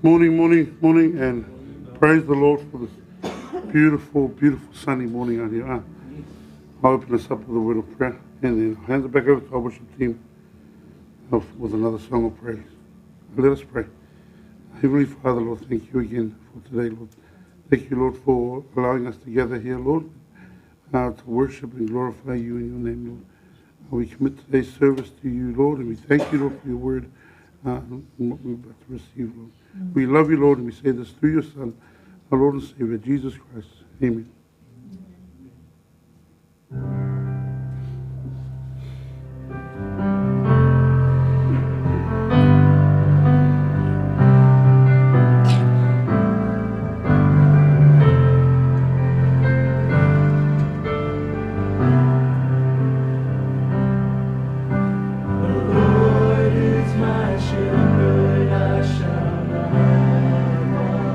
Morning, morning, morning, and praise the Lord for this beautiful, beautiful sunny morning out here. I'll open us up with a word of prayer, and then I'll hand it back over to our worship team with another song of praise. Let us pray. Heavenly Father, Lord, thank you again for today, Lord. Thank you, Lord, for allowing us to gather here, Lord, to worship and glorify you in your name, Lord. We commit today's service to you, Lord, and we thank you, Lord, for your word and what we're about to receive, Lord. We love you, Lord, and we say this through your Son, our Lord and Savior, Jesus Christ. Amen. Shepherd, I shall not want.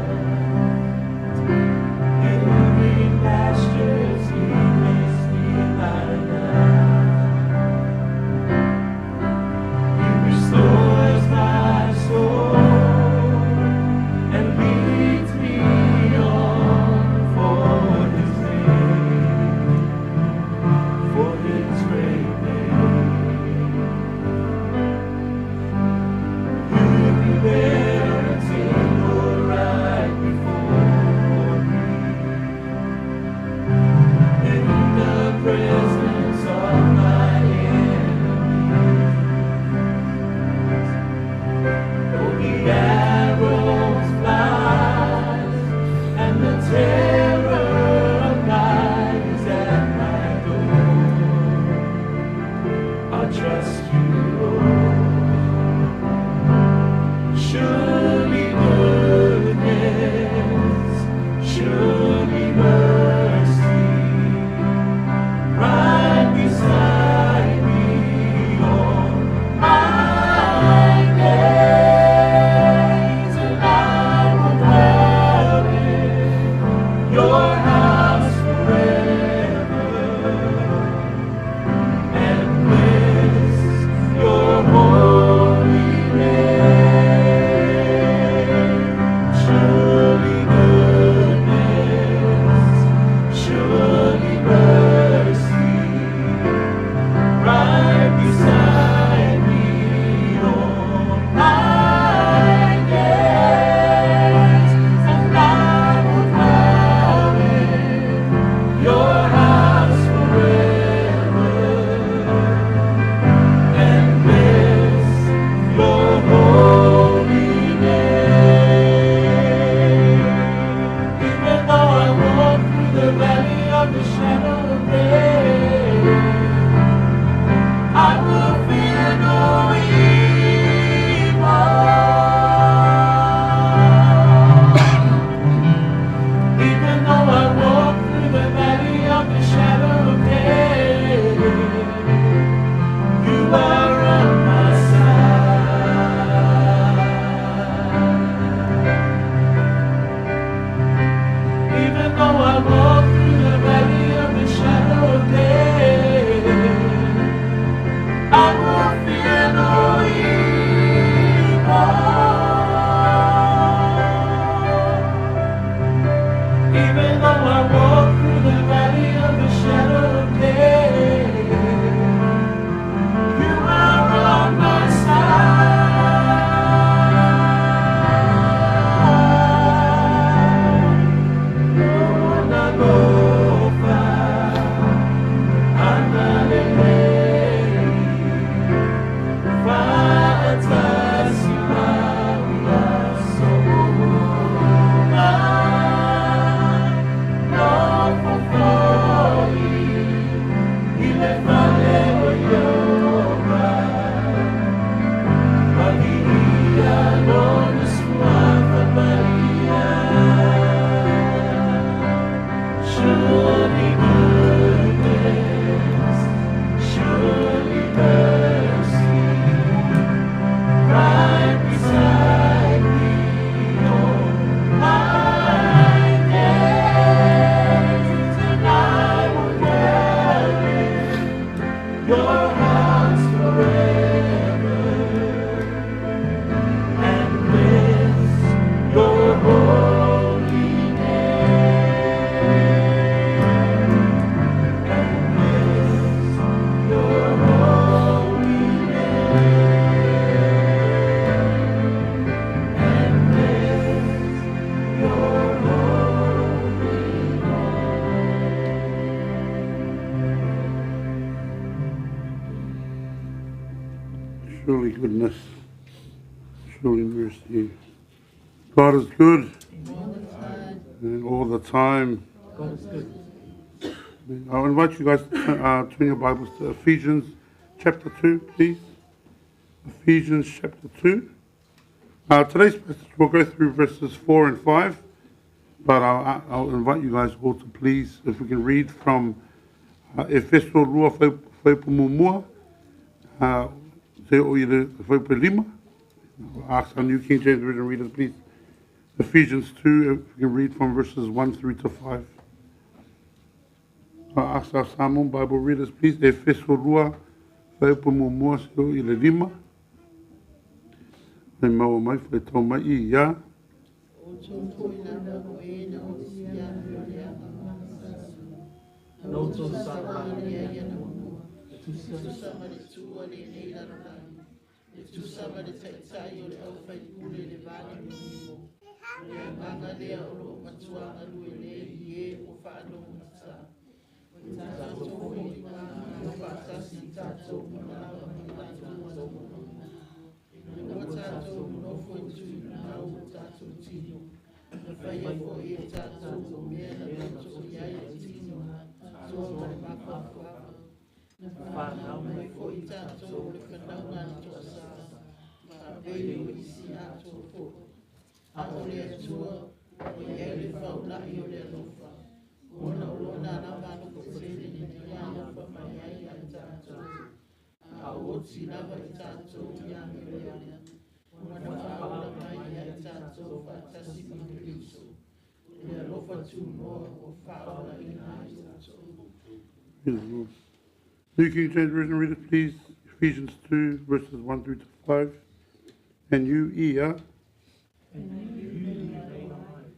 Surely goodness, surely mercy. God is good. All the time. And all the time. God is good. I'll invite you guys to turn your Bibles to Ephesians chapter 2, please. Ephesians chapter 2. Today's passage, we'll go through verses 4 and 5, but I'll invite you guys all to please, if we can read from Efeso Rua Fuaiupu Muamua, Te o i le Fuaiupu Lima. I'll ask our New King James Version readers, please. Ephesians 2, if we can read from verses 1 through to 5. I'll ask our Samoan Bible readers, please. Efeso Rua Fuaiupu Muamua, Se o i le Lima. Mai maua mai, whai tau mai i ia. New King James Version readers, please. Ephesians 2, verses 1 through to 5. And you, Ia. And you made alive,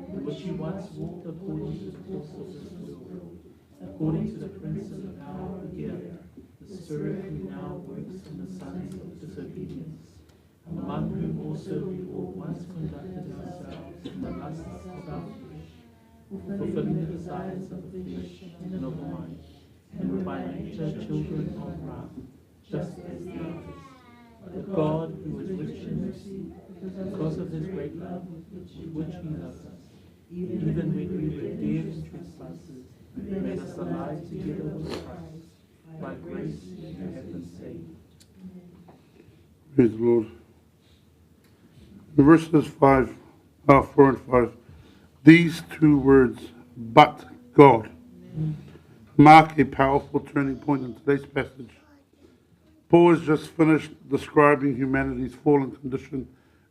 in which you once walked according to the course of this world, according to the prince of the power of the air, the spirit who now works in the sons of disobedience, among whom also we all once conducted ourselves in the lusts of our flesh, fulfilling the desires of the flesh and of the mind, and were by nature children of wrath, just as the others. But God, who is rich in mercy, because of his great love with which he loved us, even when we were dead in trespasses, made us alive together with Christ. By grace you have been saved. Praise the Lord. Verses 4 and 5. These two words, but God, mark a powerful turning point in today's passage. Paul has just finished describing humanity's fallen condition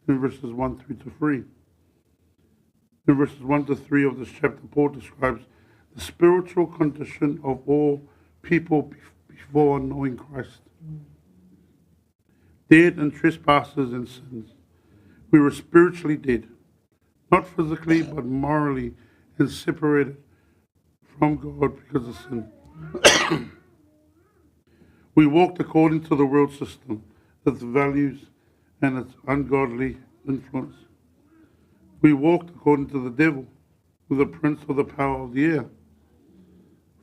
in verses 1 through to 3. In verses 1 to 3 of this chapter, Paul describes the spiritual condition of all people before knowing Christ. Dead in trespasses and sins. We were spiritually dead, not physically, but morally, and separated from God because of sin. We walked according to the world system, its values, and its ungodly influence. We walked according to the devil, the prince of the power of the air,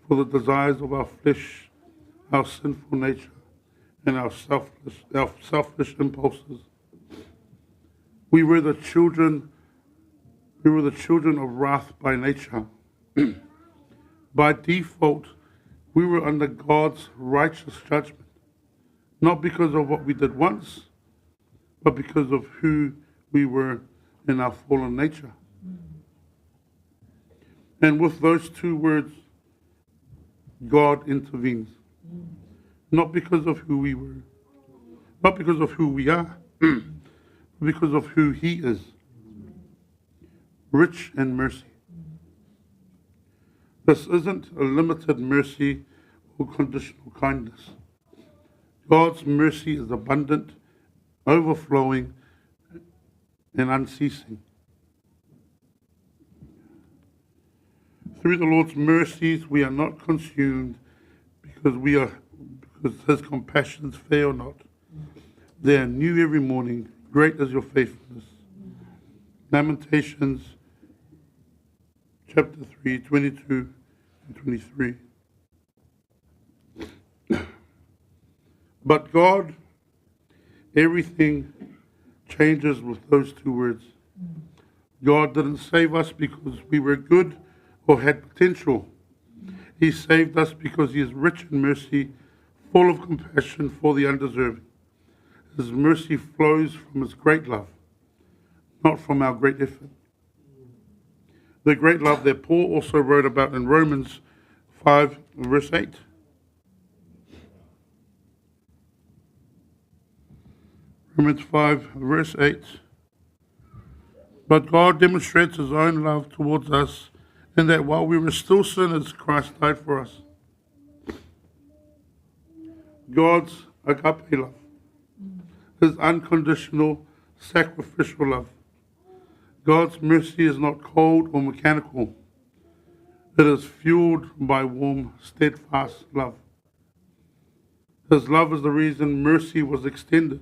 for the desires of our flesh, our sinful nature, and our selfish impulses. We were the children of wrath by nature. By default, we were under God's righteous judgment, not because of what we did once, but because of who we were in our fallen nature. And with those two words, God intervenes. Not because of who we were, not because of who we are, but because of who He is. Rich in mercy. This isn't a limited mercy or conditional kindness. God's mercy is abundant, overflowing, and unceasing. Through the Lord's mercies we are not consumed, because His compassions fail not. They are new every morning. Great is your faithfulness. Lamentations chapter 3, 22 and 23. But God, everything changes with those two words. God didn't save us because we were good or had potential. He saved us because He is rich in mercy, full of compassion for the undeserving. His mercy flows from His great love, not from our great effort. The great love that Paul also wrote about in Romans 5, verse 8. Romans 5, verse 8. But God demonstrates His own love towards us in that while we were still sinners, Christ died for us. God's agape love, His unconditional, sacrificial love. God's mercy is not cold or mechanical. It is fueled by warm, steadfast love. His love is the reason mercy was extended.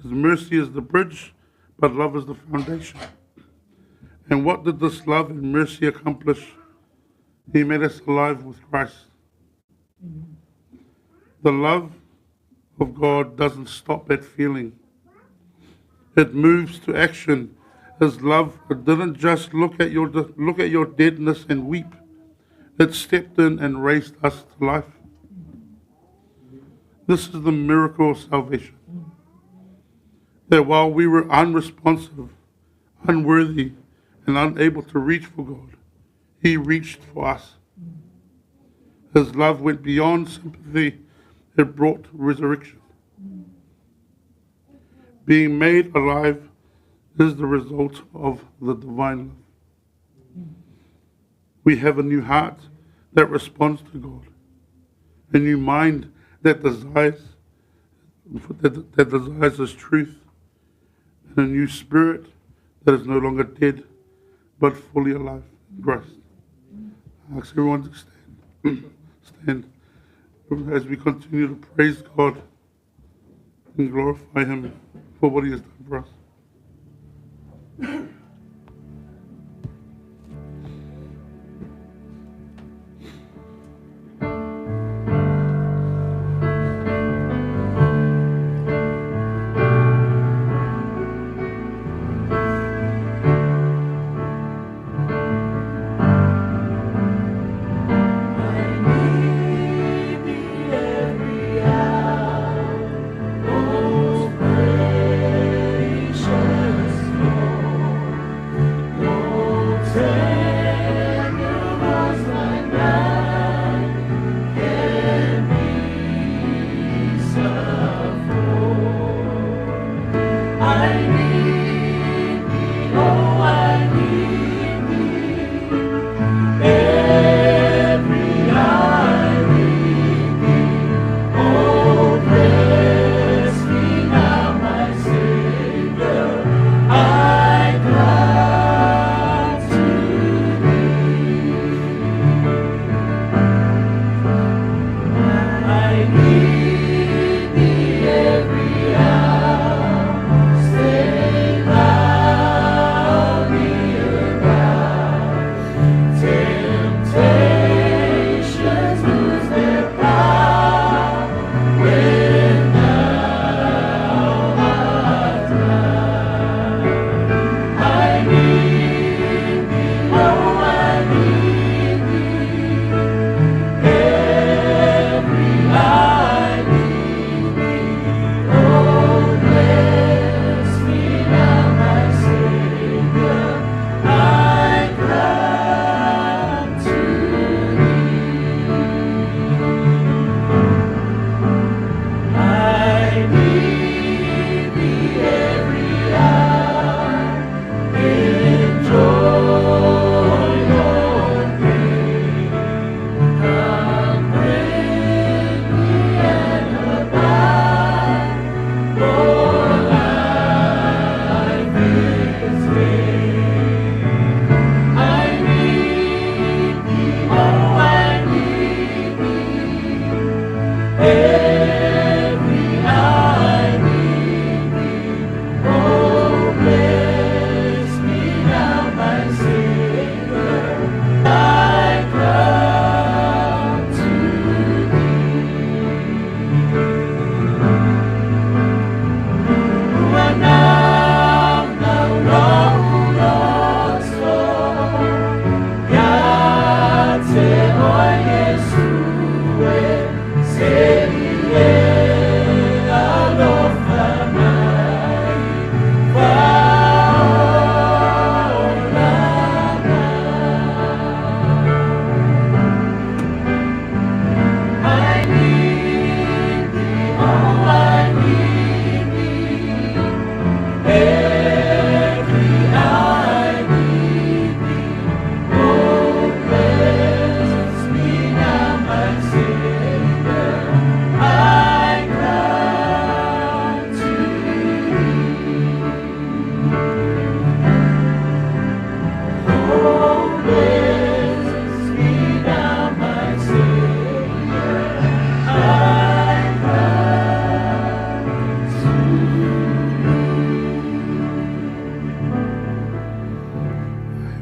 His mercy is the bridge, but love is the foundation. And what did this love and mercy accomplish? He made us alive with Christ. The love of God doesn't stop at feeling. It moves to action. His love didn't just look at your deadness and weep. It stepped in and raised us to life. This is the miracle of salvation. That while we were unresponsive, unworthy, and unable to reach for God, He reached for us. His love went beyond sympathy. It brought resurrection. Being made alive is the result of the divine love. We have a new heart that responds to God, a new mind that desires His truth, and a new spirit that is no longer dead, but fully alive in Christ. I ask everyone to stand as we continue to praise God and glorify Him for what He has done for us. I need thee every hour, most precious.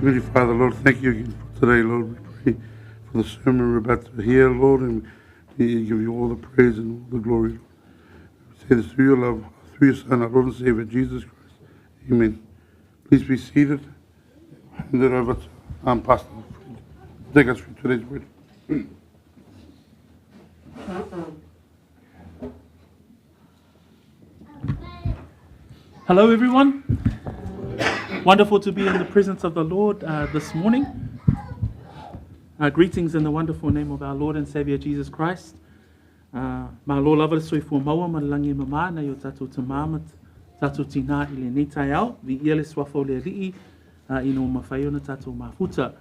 Heavenly Father, Lord, thank you again for today, Lord. We pray for the sermon we're about to hear, Lord, and we give you all the praise and all the glory, Lord. We say this through your love, through your Son, our Lord and Savior, Jesus Christ. Amen. Please be seated. Hand it over to Pastor Fred. Take us through today's word. Hello, everyone. Wonderful to be in the presence of the Lord this morning. Greetings in the wonderful name of our Lord and Savior Jesus Christ. Malo lava le soifua maua ma le lagi e mamā nai o tātou tamā ma tātou tinā i lenei taeao, viia le suafa o le Alii ina ua mafai ona tātou mafuta.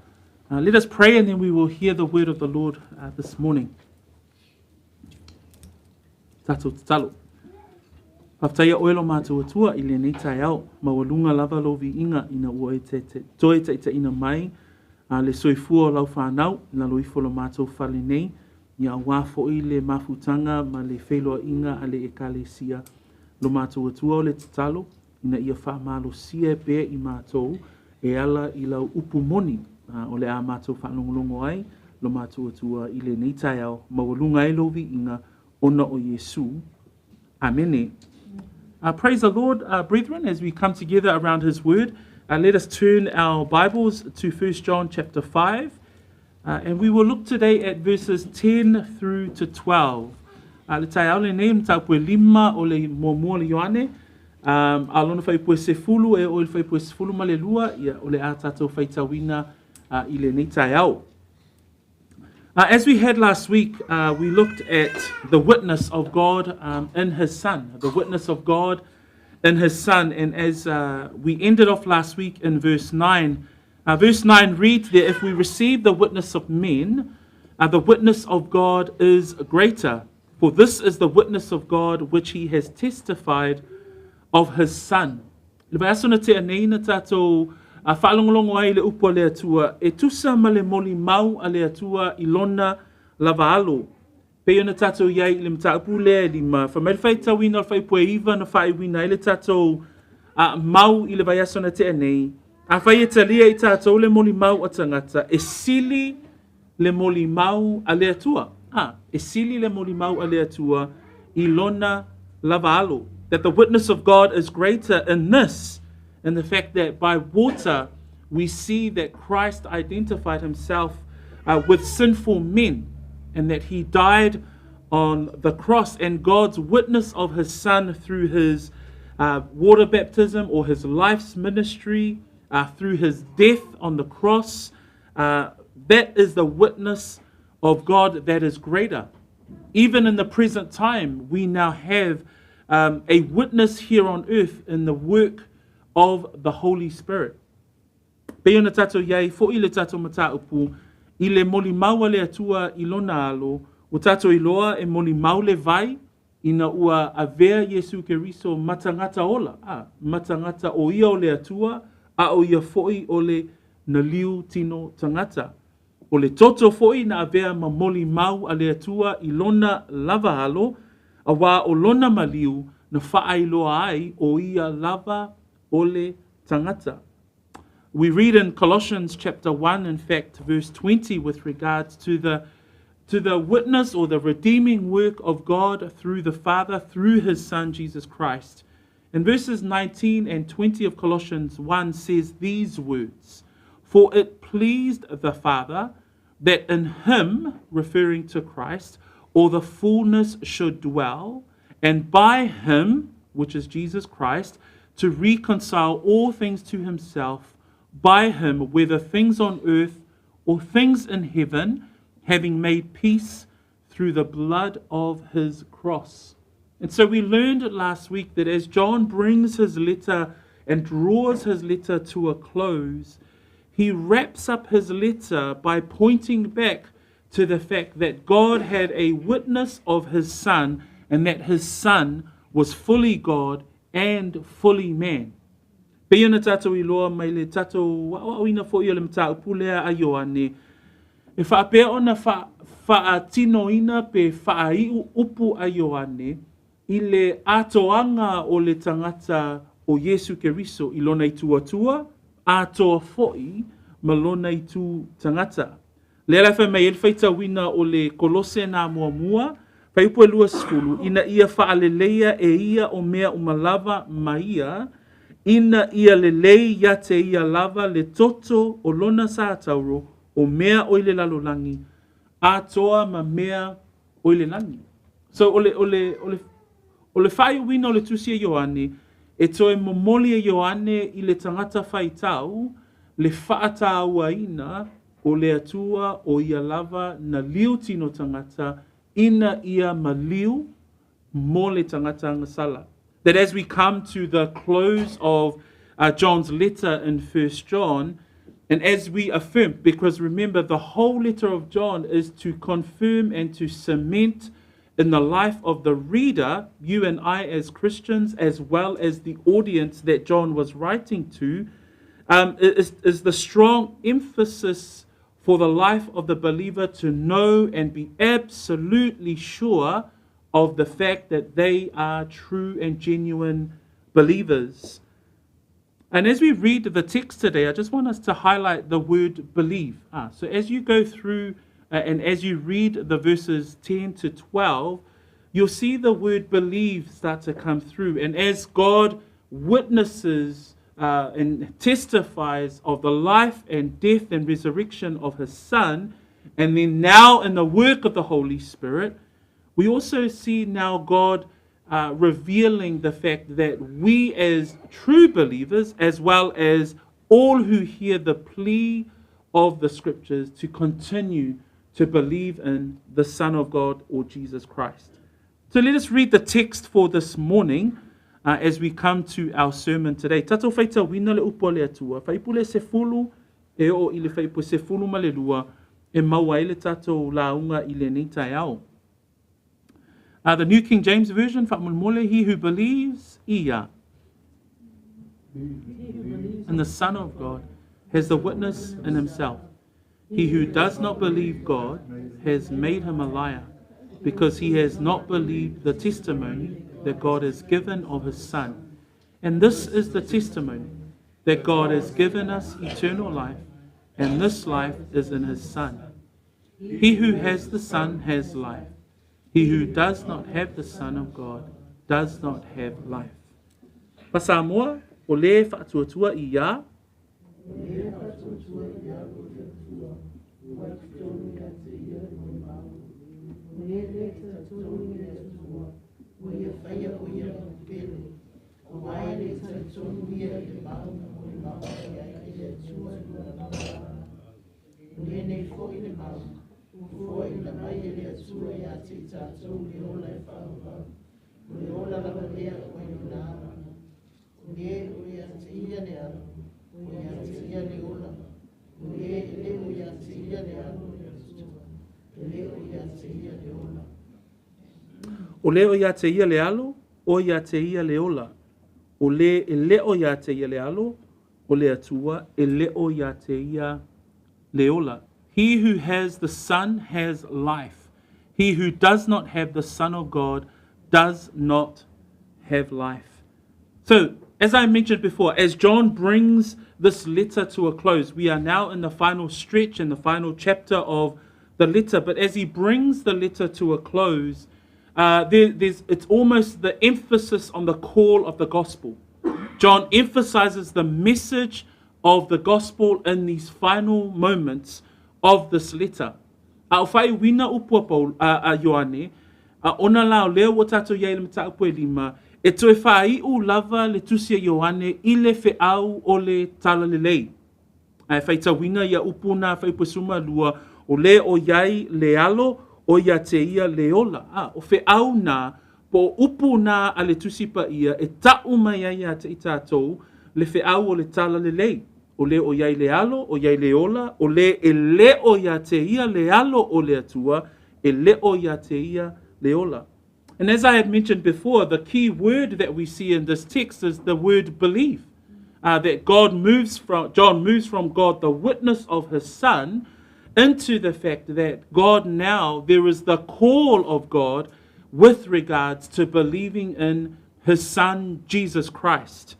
Let us pray and then we will hear the word of the Lord this morning. Tātou tatalo. Faafetai ia oe lo mātou Atua i lenei taeao, maualuga lava lou viiga ina ua e toe taitaiina mai le soifua o lau fanau i lalo ifo o lo matou fale nei, ia auā foi le mafutaga ma le feiloaiga a le Ekalesia. Lo matou Atua o le tatalo, ina ia faamalosia pea i matou e ala i lau upu moni o le a matou faalogologo ai lo matou Atua i lenei taeao, maualuga ai lou viiga ona o Iesu. Amene. Praise the Lord, brethren, as we come together around His Word. Let us turn our Bibles to 1 John chapter 5, and we will look today at verses 10 through to 12. Le taeao lenei, mataupu e lima o le muamua o le Ioane, a lona fuaiupu e sefulu e oo i le fuaiupu e sefulu ma le lua, ia, o le a tatou faitauina i lenei taeao. As we had last week, we looked at the witness of God in His Son, the witness of God in His Son. And as we ended off last week in verse 9, verse 9 reads there, if we receive the witness of men, the witness of God is greater. For this is the witness of God which He has testified of His Son. Le vaiaso na tea nei na tātou faalogologo ai i le upu a le Atua, e tusa ma le molimau a le Atua i lona lava alo. Pei ona tātou i ai i le mataupu lea e lima, fai mai le faitauina o le fuaiupu e iva na faaiuina ai le tātou mau i le vaiaso na tea nei, afai e talia i tātou le molimau a tagata, e sili le molimau a le Atua. E sili le molimau a le Atua i lona lava alo. That the witness of God is greater in this, in the fact that by water we see that Christ identified himself with sinful men, and that he died on the cross, and God's witness of his Son through his water baptism or his life's ministry, through his death on the cross, that is the witness of God that is greater. Even in the present time, we now have a witness here on earth in the work of the Holy Spirit. Pei ona tātou i ai fo'i le tātou mataupu i le molimau a le Atua i lona alo, ua tātou iloa e molimau le vai ina ua avea Iesu Keriso ma tagata ola, ma tagata o ia o le Atua, a o ia fo'i o le naliu tino tagata. O le toto fo'i na avea ma molimau a le Atua i lona lava alo, auā o lona maliu na faailoa ai o ia lava o le tagata. We read in Colossians chapter 1, in fact, verse 20, with regards to the witness or the redeeming work of God through the Father, through his Son, Jesus Christ. In verses 19 and 20 of Colossians 1 says these words, For it pleased the Father that in him, referring to Christ, all the fullness should dwell, and by him, which is Jesus Christ, to reconcile all things to himself, by him, whether things on earth or things in heaven, having made peace through the blood of his cross. And so we learned last week that as John brings his letter and draws his letter to a close, he wraps up his letter by pointing back to the fact that God had a witness of his Son, and that his Son was fully God and fully man. Pei ona tātou iloa mai le tātou aoaoina fo'i o le mataupu lea a Ioane, e faapea ona faatinoina pe faaiu upu a Ioane i le atoaga o le tagata o Iesu Keriso i lona itu Atua, atoa fo'i ma lona itu tagata. Lea la e fai mai ai le faitauina o le Kolose na muamua, fuaiupu e 20, ina ia faaleleia e ia o mea uma lava ma ia, ina ia lelei ia te ia lava le toto o lona satauro o mea o i le lalolagi, atoa ma mea o i le lagi. So o le, o le, o le, o le faaiuina o le tusi a Ioane, e toe momoli e Ioane i le tagata faitau le faatauaina o le Atua o ia lava na liu tino tagata ina ia maliu mo le tagata agasala. That as we come to the close of John's letter in 1 John, and as we affirm, because remember, the whole letter of John is to confirm and to cement in the life of the reader, you and I as Christians, as well as the audience that John was writing to, is the strong emphasis for the life of the believer to know and be absolutely sure of the fact that they are true and genuine believers. And as we read the text today, I just want us to highlight the word believe. So as you go through and as you read the verses 10 to 12, you'll see the word believe start to come through. And as God witnesses and testifies of the life and death and resurrection of his Son, and then now in the work of the Holy Spirit, we also see now God revealing the fact that we as true believers, as well as all who hear the plea of the scriptures, to continue to believe in the Son of God or Jesus Christ. So let us read the text for this morning as we come to our sermon today. Tatou faitauina le upu a le Atua, fuaiupu le 10 e oo i le fuaiupu 12 e maua ai le tatou lauga i lenei taeao. The New King James Version, faamolemole, he who believes, ia, in the Son of God has the witness in himself. He who does not believe God has made him a liar, because he has not believed the testimony that God has given of his Son. And this is the testimony, that God has given us eternal life, and this life is in his Son. He who has the Son has life. He who does not have the Son of God does not have life. Faa-Samoa, o le faatuatua ia. Le faatuatua ia o le Atua, ua i totonu ia te ia le molimau. O le le talitonu i le Atua, ua ia faia o ia manu pele, auā e le talitonu ia i le mau na molimau mai ai e le Atua i lona Tama. O lenei foi le mau, ua foaina mai e le Atua ia te i tatou le ola e faavavau, o le ola lava lea ua i lona Alo. O le o ia te ia le Alo, o ia te ia le ola. O le e le o ia te ia le Alo o le Atua, e le o ia te ia le ola. O le o ia te ia le Alo, o ia te ia le ola. O le e le o ia te ia le Alo, o le Atua, e le o ia te ia le ola. He who has the Son has life. He who does not have the Son of God does not have life. So, as I mentioned before, as John brings this letter to a close, we are now in the final stretch, in the final chapter of the letter. But as he brings the letter to a close, it's almost the emphasis on the call of the gospel. John emphasizes the message of the gospel in these final moments of this letter. A o faaiuina upu a, Paul, a Ioane, a ona la o lea ua tatou i ai i le mataupu e 5, e toe faaiu lava le tusi a Ioane i le feau o le talalelei. Ae faitauina ia upu na fuaiupu 12, o le o iai le Alo, o ia te ia le ola. A, o feau na, po o upu na a le tusi paia e ta'u mai ai ia te i tatou le feau o le talalelei. O le o iai le Alo, o iai le ola, o le e le o ia te ia le Alo o le Atua, e le o ia te ia le ola. And as I had mentioned before, the key word that we see in this text is the word believe. That God moves from, John moves from God, the witness of his Son, into the fact that God now, there is the call of God with regards to believing in his Son, Jesus Christ.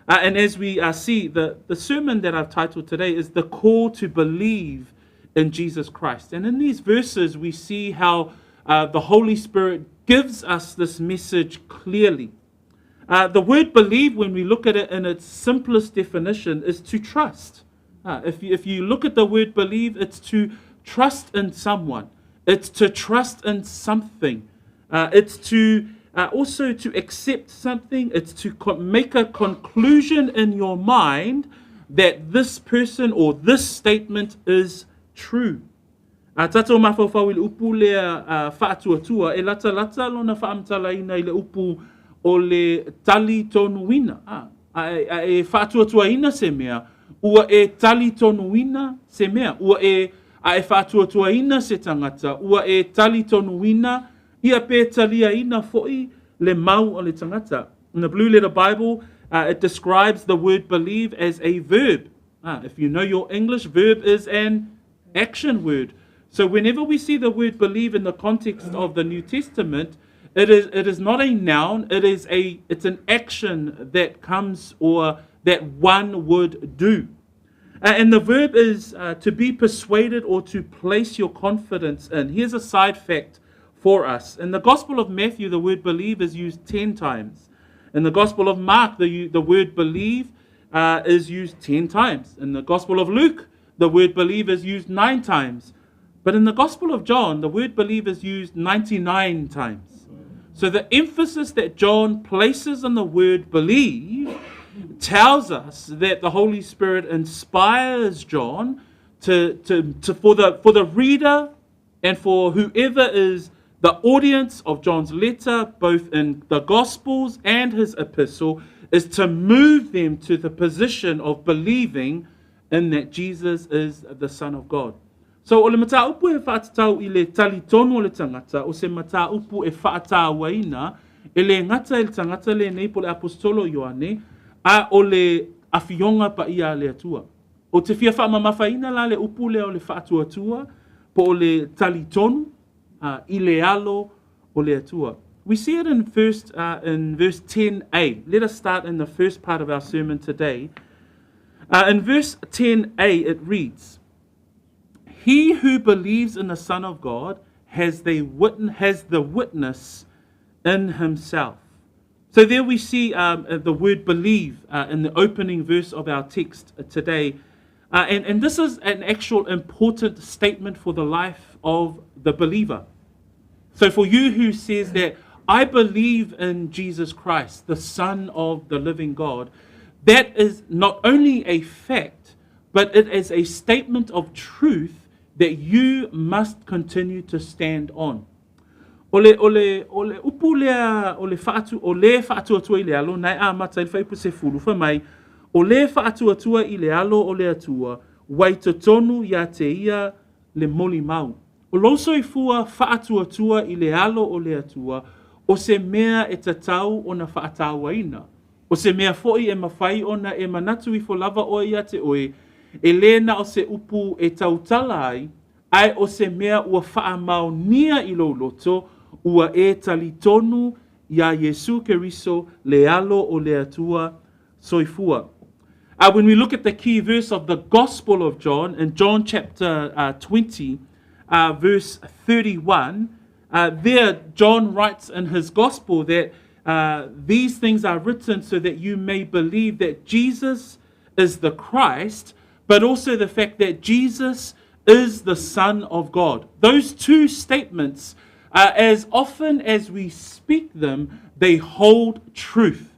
And as we see, the sermon that I've titled today is The Call to Believe in Jesus Christ. And in these verses, we see how the Holy Spirit gives us this message clearly. The word believe, when we look at it in its simplest definition, is to trust. If you look at the word believe, it's to trust in someone. It's to trust in something. It's to also to accept something. It's to make a conclusion in your mind that this person or this statement is true. A tatou mafaufau i le upu lea faatuatua, e latalata lona faamatalaina i le upu o le talitonuina. A e faatuatuaina se mea, ua e talitonuina se mea. Ua e, a e faatuatuaina se tagata, ua e talitonuina ia pe taliaina fo'i le mau o le tagata. In the Blue Letter Bible, it describes the word believe as a verb. If you know your English, verb is an action word. So whenever we see the word believe in the context of the New Testament, it is not a noun, it's an action that comes or that one would do. And the verb is to be persuaded or to place your confidence in. Here's a side fact for us. In the Gospel of Matthew, the word believe is used 10 times. In the Gospel of Mark, the word believe is used 10 times. In the Gospel of Luke, the word believe is used 9 times. But in the Gospel of John, the word believe is used 99 times. So the emphasis that John places on the word believe tells us that the Holy Spirit inspires John to for the reader and for whoever is the audience of John's letter, both in the Gospels and his epistle, is to move them to the position of believing in that Jesus is the Son of God. So o le mataupu e faatatau i le talitonu o le tagata, o se mataupu e faatauaina, e le gata i le tagata lenei po le aposetolo Ioane, a o le afioga paia a le Atua. O te fia faamamafaina la le upu lea o le faatuatua, po o le talitonu, i le alo o le Atua. We see it in verse 10a. Let us start in the first part of our sermon today. In verse 10a it reads, He who believes in the Son of God has the witness in himself. So there we see the word believe in the opening verse of our text today. And this is an actual important statement for the life of the believer. So for you who says that, I believe in Jesus Christ, the Son of the living God, that is not only a fact, but it is a statement of truth that you must continue to stand on. O le upu lea o le faatu, o le faatuatua i le alo, na e amata i le fuaiupu 10, fai mai, o le faatuatua i le alo o le Atua, ua i totonu ia te ia le molimau. O lou soifua faatuatua i le alo o le Atua, o se mea e tatau ona faatauaina. O se mea fo'i e mafai ona e manatu ifo lava oe ia te oe, e le na o se upu e tautala ai, ae o se mea ua faamaonia i lou loto, ua e talitonu ia Iesu Keriso le alo o le Atua soifua. When we look at the key verse of the Gospel of John, in John chapter 20, verse 31, there John writes in his Gospel that these things are written so that you may believe that Jesus is the Christ, but also the fact that Jesus is the Son of God. Those two statements, as often as we speak them, they hold truth.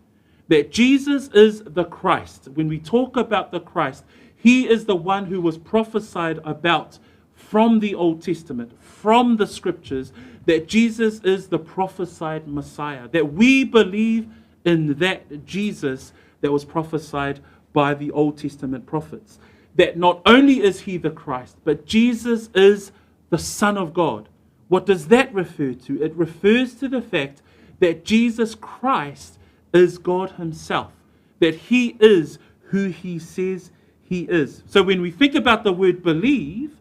That Jesus is the Christ. When we talk about the Christ, he is the one who was prophesied about from the Old Testament, from the scriptures, that Jesus is the prophesied Messiah, that we believe in that Jesus that was prophesied by the Old Testament prophets. That not only is he the Christ, but Jesus is the Son of God. What does that refer to? It refers to the fact that Jesus Christ is God himself, that he is who he says he is. So when we think about the word believe,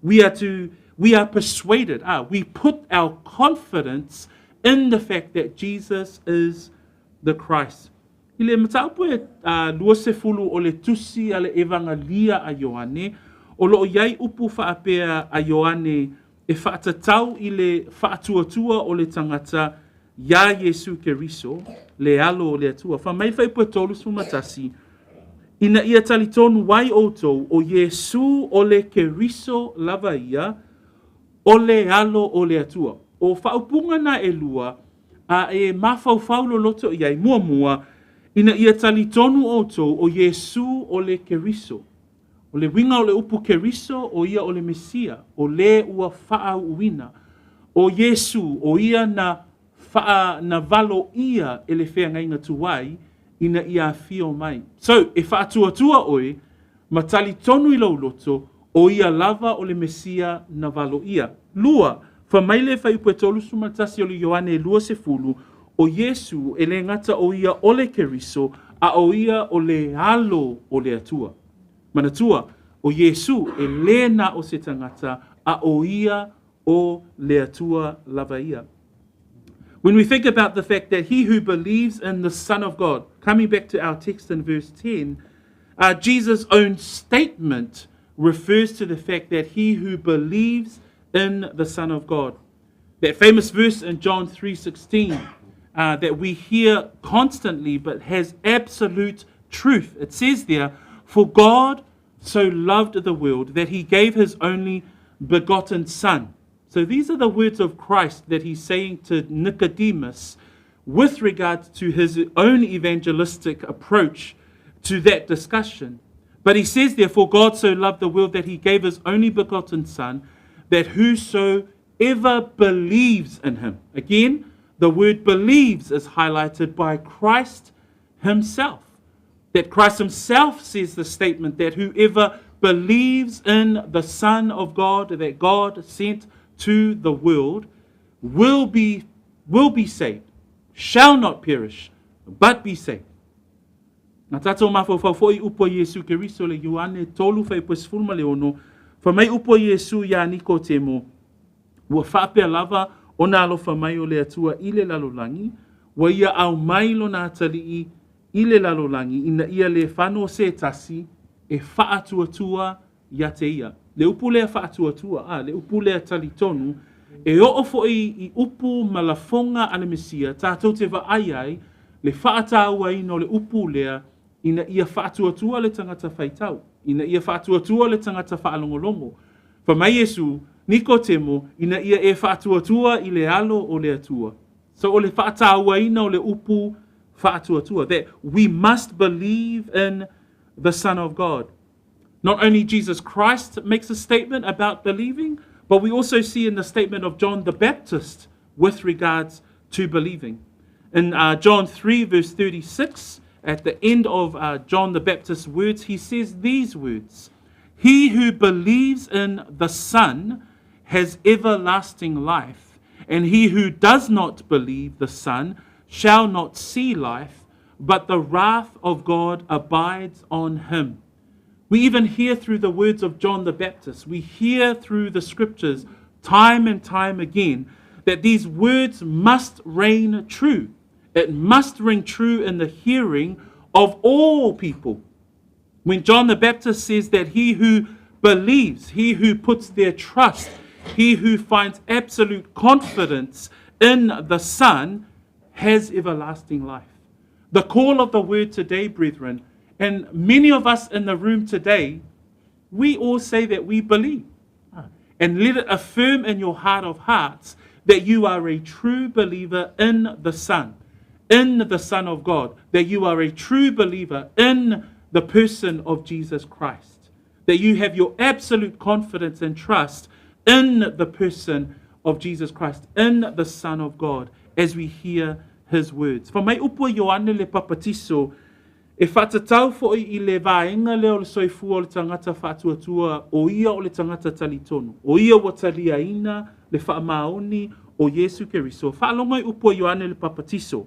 we are persuaded, we put our confidence in the fact that Jesus is the Christ. I le mataupu e 20 o le tusi a le Evangelia a Ioane, o loo i ai upu faapea a Ioane e faatatau i le faatuatua o le tagata iā Iesu Keriso, le alo o le Atua. Fai mai le fuaiupu e 31, ina ia talitonu ai outou o Iesu o le Keriso lava ia, o le alo o le Atua. O faaupuga na e lua, a e mafaufau loloto i ai, muamua, ina ia talitonu outou o Iesu o le Keriso. O le uiga o le upu Keriso, o ia o le Mesia, o le ua faauuina. O Iesu, o ia na faa na valoia e le feagaiga tuai ina ia afio mai. So, e faatuatua oe, ma talitonu i lou loto, o ia lava o le Mesia na valoia. Lua, fai mai le fuaiupu e 31 o le Ioane 20, o Iesu e le gata o ia o le Keriso, a o ia o le alo o le Atua. Manatua, o Iesu e le na o se tagata, a o ia o le Atua lava ia. When we think about the fact that he who believes in the Son of God, coming back to our text in verse 10, Jesus' own statement refers to the fact that he who believes in the Son of God. That famous verse in John 3:16 that we hear constantly but has absolute truth. It says there, "For God so loved the world that he gave his only begotten Son." So these are the words of Christ that he's saying to Nicodemus with regard to his own evangelistic approach to that discussion. But he says, therefore, God so loved the world that he gave his only begotten Son, that whosoever believes in him. Again, the word believes is highlighted by Christ himself. That Christ himself says the statement that whoever believes in the Son of God that God sent to the world will be saved, shall not perish, but be saved. Na tātou mafaufau foi upu a Iesu Keriso le Ioane 3 fuaiupu 16, fai mai upu a Iesu iā Nikotemo, ua faapea lava ona alofa mai o le Atua i le lalolagi, ua ia aumai lona atalii i le lalolagi, ina ia le fano se tasi e faatuatua ia te ia. Le upu lea faatuatua, a, le upu lea talitonu, e oo foi i upu ma lafoga a le Mesia, tātou te vaai ai, le faatauaina o le upu lea, ina ia faatuatua le tagata faitau, ina ia faatuatua le tagata faalogologo. Fai mai Iesu, Nikotemo, ina ia e faatuatua i le alo o le Atua. So o le faatauaina o le upu faatuatua, that we must believe in the Son of God. Not only Jesus Christ makes a statement about believing, but we also see in the statement of John the Baptist with regards to believing. In John 3, verse 36, at the end of John the Baptist's words, he says these words: "He who believes in the Son has everlasting life, and he who does not believe the Son shall not see life, but the wrath of God abides on him." We even hear through the words of John the Baptist, we hear through the scriptures time and time again that these words must reign true. It must ring true in the hearing of all people. When John the Baptist says that he who believes, he who puts their trust, he who finds absolute confidence in the Son has everlasting life. The call of the word today, brethren, and many of us in the room today, we all say that we believe. And let it affirm in your heart of hearts that you are a true believer in the Son, in the Son of God, that you are a true believer in the person of Jesus Christ, that you have your absolute confidence and trust in the person of Jesus Christ, in the Son of God, as we hear his words. Fai mai upu a Ioane le Papatiso, e faatatau foi i le vaega lea o le soifua o le tagata faatuatua, o ia o le tagata talitonu. O ia ua taliaina le faamaoni o Iesu Keriso. Faalogo i upu a Ioane le Papatiso.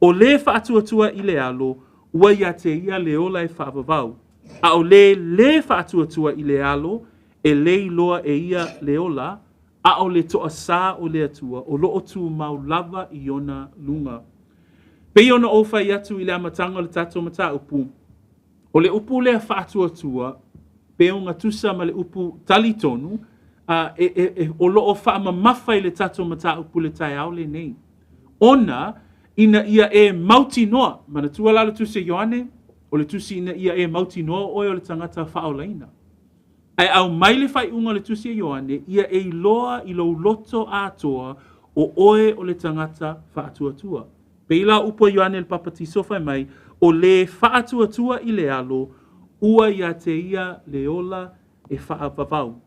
O le faatuatua i le alo, ua ia te ia le ola e faavavau. A o le le faatuatua i le alo, e le iloa e ia le ola, a o le toasā o le Atua, o loo tumau lava i ona luga. Pei ona ou fai atu i le amataga o le tatou mataupu, o le upu lea faatuatua, pe ogatusa ma le upu talitonu, a, e, e, e, o loo faamamafa i le tatou mataupu i le taeao lenei. Ona, ina ia e mautinoa, manatua la le tusi a Ioane, o le tusi ina ia e mautinoa oe o le tagata faaolaina. Ae aumai le faaiuga o le tusi a Ioane, ia e iloa i lou loto atoa o oe o le tagata faatuatua. Pei la upu a Ioane le Papatiso fai mai, o le faatuatua i le alo, ua ia te ia le ola e faavavau.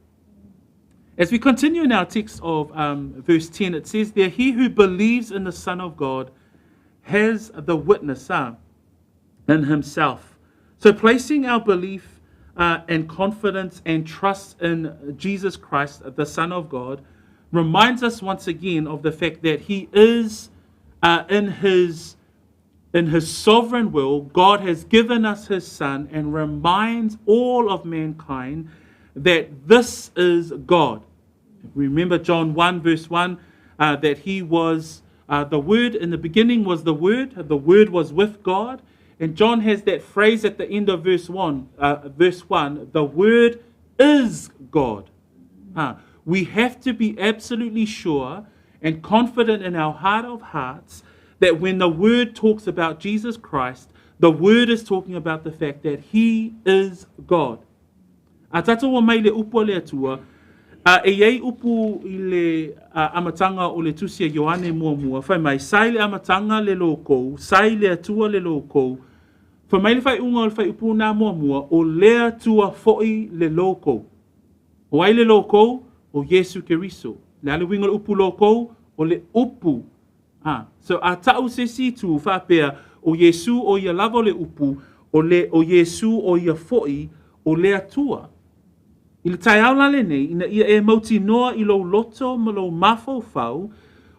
As we continue in our text of verse 10, it says there, He who believes in the Son of God has the witness in himself. So placing our belief and confidence and trust in Jesus Christ, the Son of God, reminds us once again of the fact that he is in his sovereign will, God has given us his Son and reminds all of mankind that this is God. Remember John 1 verse 1, that he was the Word, in the beginning was the Word was with God. And John has that phrase at the end of verse 1, the Word is God. We have to be absolutely sure and confident in our heart of hearts that when the Word talks about Jesus Christ, the Word is talking about the fact that he is God. A tatou o mai le upu a le Atua, a e iai upu i le amataga o le tusi a Ioane muamua, fai mai, sa i le amataga le logou, sa i le Atua le logou, fai mai le faaiuga o le faaiupu na muamua, o le Atua foi le logou. O ai le logou? O Iesu Keriso. Le a le uiga o le upu logou? O le upu. So a tau se isi itu faapea, o Iesu o ia lava o le upu, o, le, o Iesu o ia foi o le Atua. I le taeao la lenei, ina ia e mautinoa i lou loto ma lou mafaufau,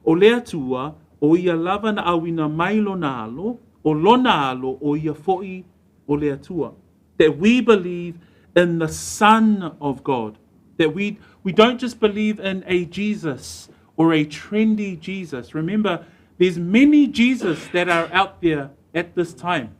o le Atua, o ia lava na auina mai lona alo, o lona alo o ia foi o le Atua. That we believe in the Son of God. That we don't just believe in a Jesus or a trendy Jesus. Remember, there's many Jesus that are out there at this time.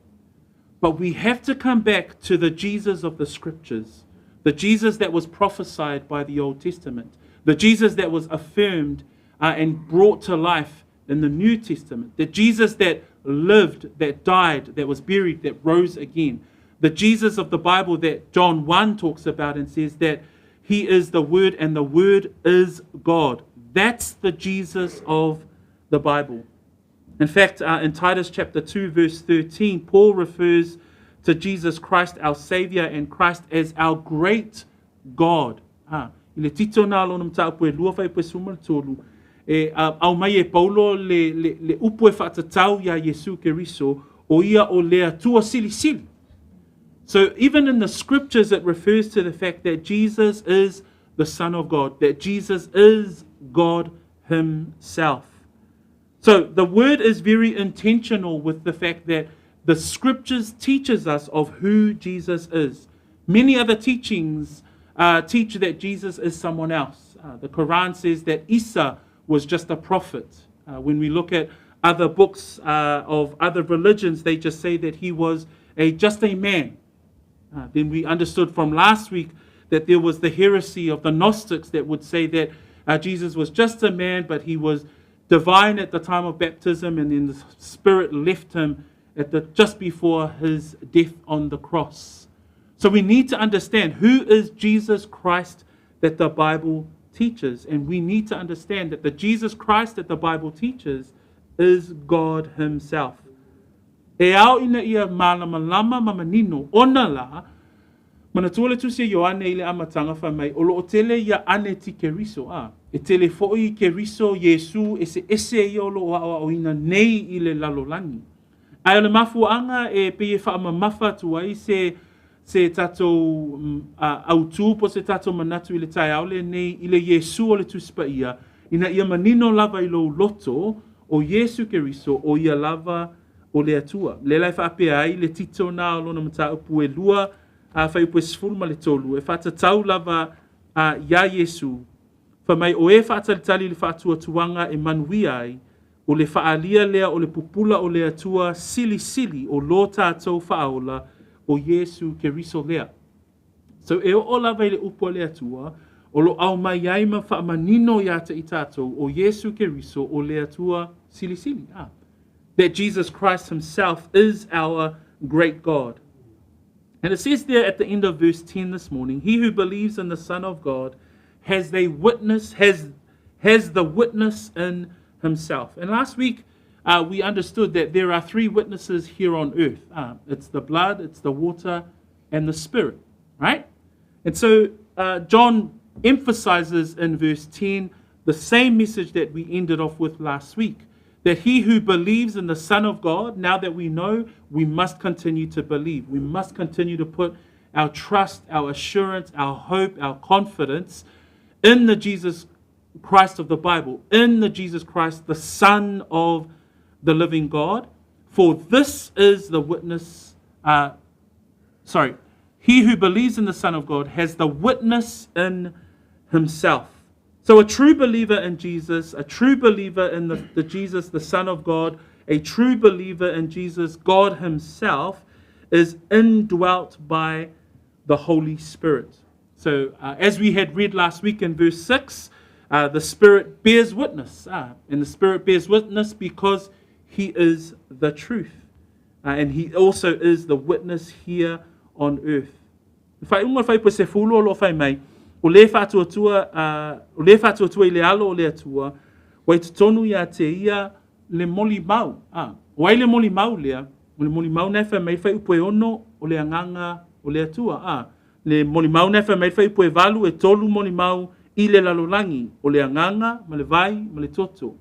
But we have to come back to the Jesus of the Scriptures, the Jesus that was prophesied by the Old Testament, the Jesus that was affirmed and brought to life in the New Testament, the Jesus that lived, that died, that was buried, that rose again, the Jesus of the Bible that John 1 talks about and says that he is the Word and the Word is God. That's the Jesus of the Bible. In fact, in Titus chapter 2, verse 13, Paul refers to Jesus Christ, our Savior, and Christ as our great God. I le Tito nā lona mataupu e lua fuaiupu e 13, e aumai e Paulo le, le, le upu e faatatau ia Iesu Keriso, o ia o le Atua silisili. So even in the scriptures, it refers to the fact that Jesus is the Son of God, that Jesus is God himself. So the word is very intentional with the fact that the scriptures teaches us of who Jesus is. Many other teachings teach that Jesus is someone else. The Quran says that Isa was just a prophet. When we look at other books of other religions, they just say that he was just a man. Then we understood from last week that there was the heresy of the Gnostics that would say that Jesus was just a man, but he was divine at the time of baptism, and then the Spirit left him just before his death on the cross. So we need to understand who is Jesus Christ that the Bible teaches. And we need to understand that the Jesus Christ that the Bible teaches is God himself. E ao ina ia malamalama ma manino, ona la, manatua le tusi a Ioane i le amataga fai mai, o loo tele ia ane-ti-Keriso, a. E tele foi Keriso, Iesu, ese ese ia o loo aoaoina nei i le lalolagi. Ae o le mafuaaga e pei e faamamafa atu ai se tatou autū po se tatou manatu i le taeao lenei i le Iesu o le Tusi Paia, ina ia manino lava i lou loto o Iesu Keriso o ia lava o le Atua. Le la e faapea ai le Tito na o lona mataupu e lua a fuaiupu e 13 e faatatau lava ia Iesu. Fai mai o e faatalitali le faatuatuaga e manuia ai, o le faaalia lea o le pupula o le Atua silisili o lo tatou faaola o Iesu Keriso lea. So e oo lava i le upu a le Atua, o lo aumai ai ma faamanino ia te i tatou o Iesu Keriso o le Atua silisili. Ah. That Jesus Christ himself is our great God. And it says there at the end of verse 10 this morning, he who believes in the Son of God has a witness, has, has the witness in himself. And last week, we understood that there are three witnesses here on earth. It's the blood, it's the water, and the spirit, right? And so John emphasizes in verse 10 the same message that we ended off with last week that he who believes in the Son of God, now that we know, we must continue to believe. We must continue to put our trust, our assurance, our hope, our confidence in the Jesus Christ of the Bible, in the Jesus Christ, the Son of the living God. For this is the witness, sorry, he who believes in the Son of God has the witness in himself. So a true believer in Jesus, a true believer in the Jesus, the Son of God, a true believer in Jesus, God himself, is indwelt by the Holy Spirit. So as we had read last week in verse 6, the Spirit bears witness. And the Spirit bears witness because he is the truth. And he also is the witness here on earth. Faaiuga o le fuaiupu 10 o lo o fai mai, o le faatuatua, o le faatuatua i le alo o le Atua, ua i totonu ia te ia le molimau. O ai le molimau lea? O le molimau na e fai mai fuaiupu e 6 o le agaga o le Atua. Le molimau na e fai mai fuaiupu e 8 e 3 molimau i le lalolagi, o le agaga ma le vai ma le toto.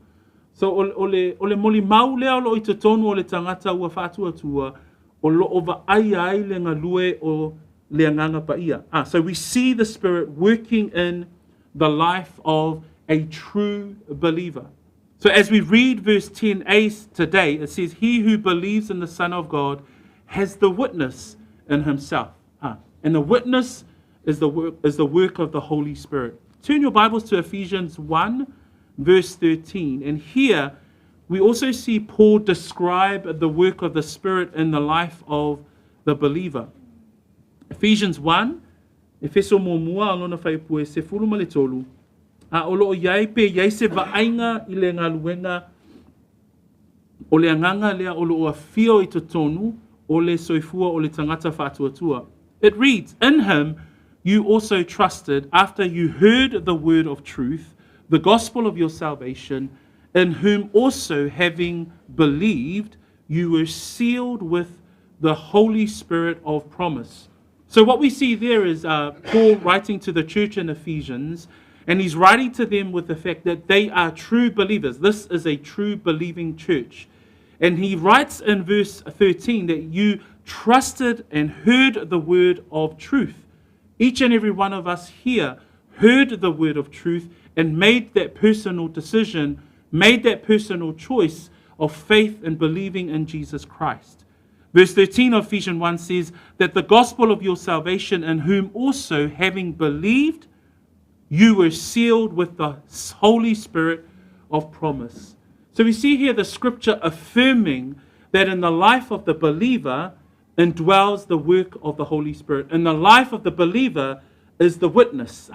So o le molimau lea o lo o i totonu o le tagata ua faatuatua, o lo o vaaia ai le galue o le agaga paia. So we see the Spirit working in the life of a true believer. So as we read verse 10a today, it says, he who believes in the Son of God has the witness in himself. And the witness is the work of the Holy Spirit. Turn your Bibles to Ephesians 1, verse 13. And here we also see Paul describe the work of the Spirit in the life of the believer. Ephesians 1, Efeso 1 lona fuaiupu e 13, a o lo o iai pe iai se vaaiga i le galuega o le agaga lea o lo o afio i totonu o le soifua o le tagata faatuatua. It reads, in him you also trusted after you heard the word of truth, the gospel of your salvation, in whom also having believed, you were sealed with the Holy Spirit of promise. So what we see there is Paul writing to the church in Ephesians, and he's writing to them with the fact that they are true believers. This is a true believing church. And he writes in verse 13 that you trusted and heard the word of truth. Each and every one of us here heard the word of truth and made that personal decision, made that personal choice of faith and believing in Jesus Christ. Verse 13 of Ephesians 1 says that the gospel of your salvation, in whom also having believed, you were sealed with the Holy Spirit of promise. So we see here the scripture affirming that in the life of the believer indwells the work of the Holy Spirit. In the life of the believer is the witness.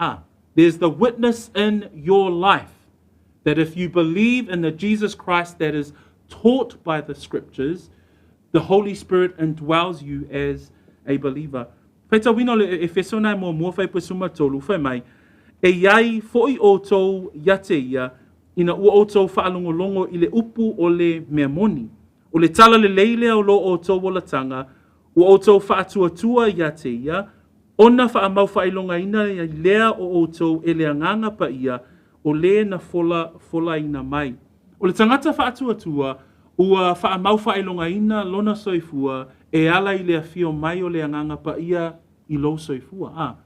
There's the witness in your life that if you believe in the Jesus Christ that is taught by the scriptures, the Holy Spirit indwells you as a believer. Faitauina le Efeso na 1 fuaiupu 13 fai mai, e iai fo'i outou ia te ia, ina ua outou faalogologo i le upu o le mea moni. O le tala lelei lea o lo outou olataga, ua outou faatuatua ia te ia, ona faamau faailogaina ai lea o outou e le agaga paia, o le na fola folaina mai. O le tagata faatuatua, ua faamau faailogaina lona soifua e ala i le afio mai o le agaga paia i lou soifua.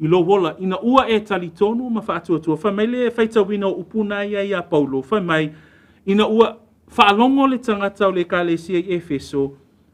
I lou ola, ina ua e talitonu ma faatuatua, fai mai le faitauina o upu na ia ia Paulo, fai mai, ina ua faalogo le tagata o le ekalesia i Efeso,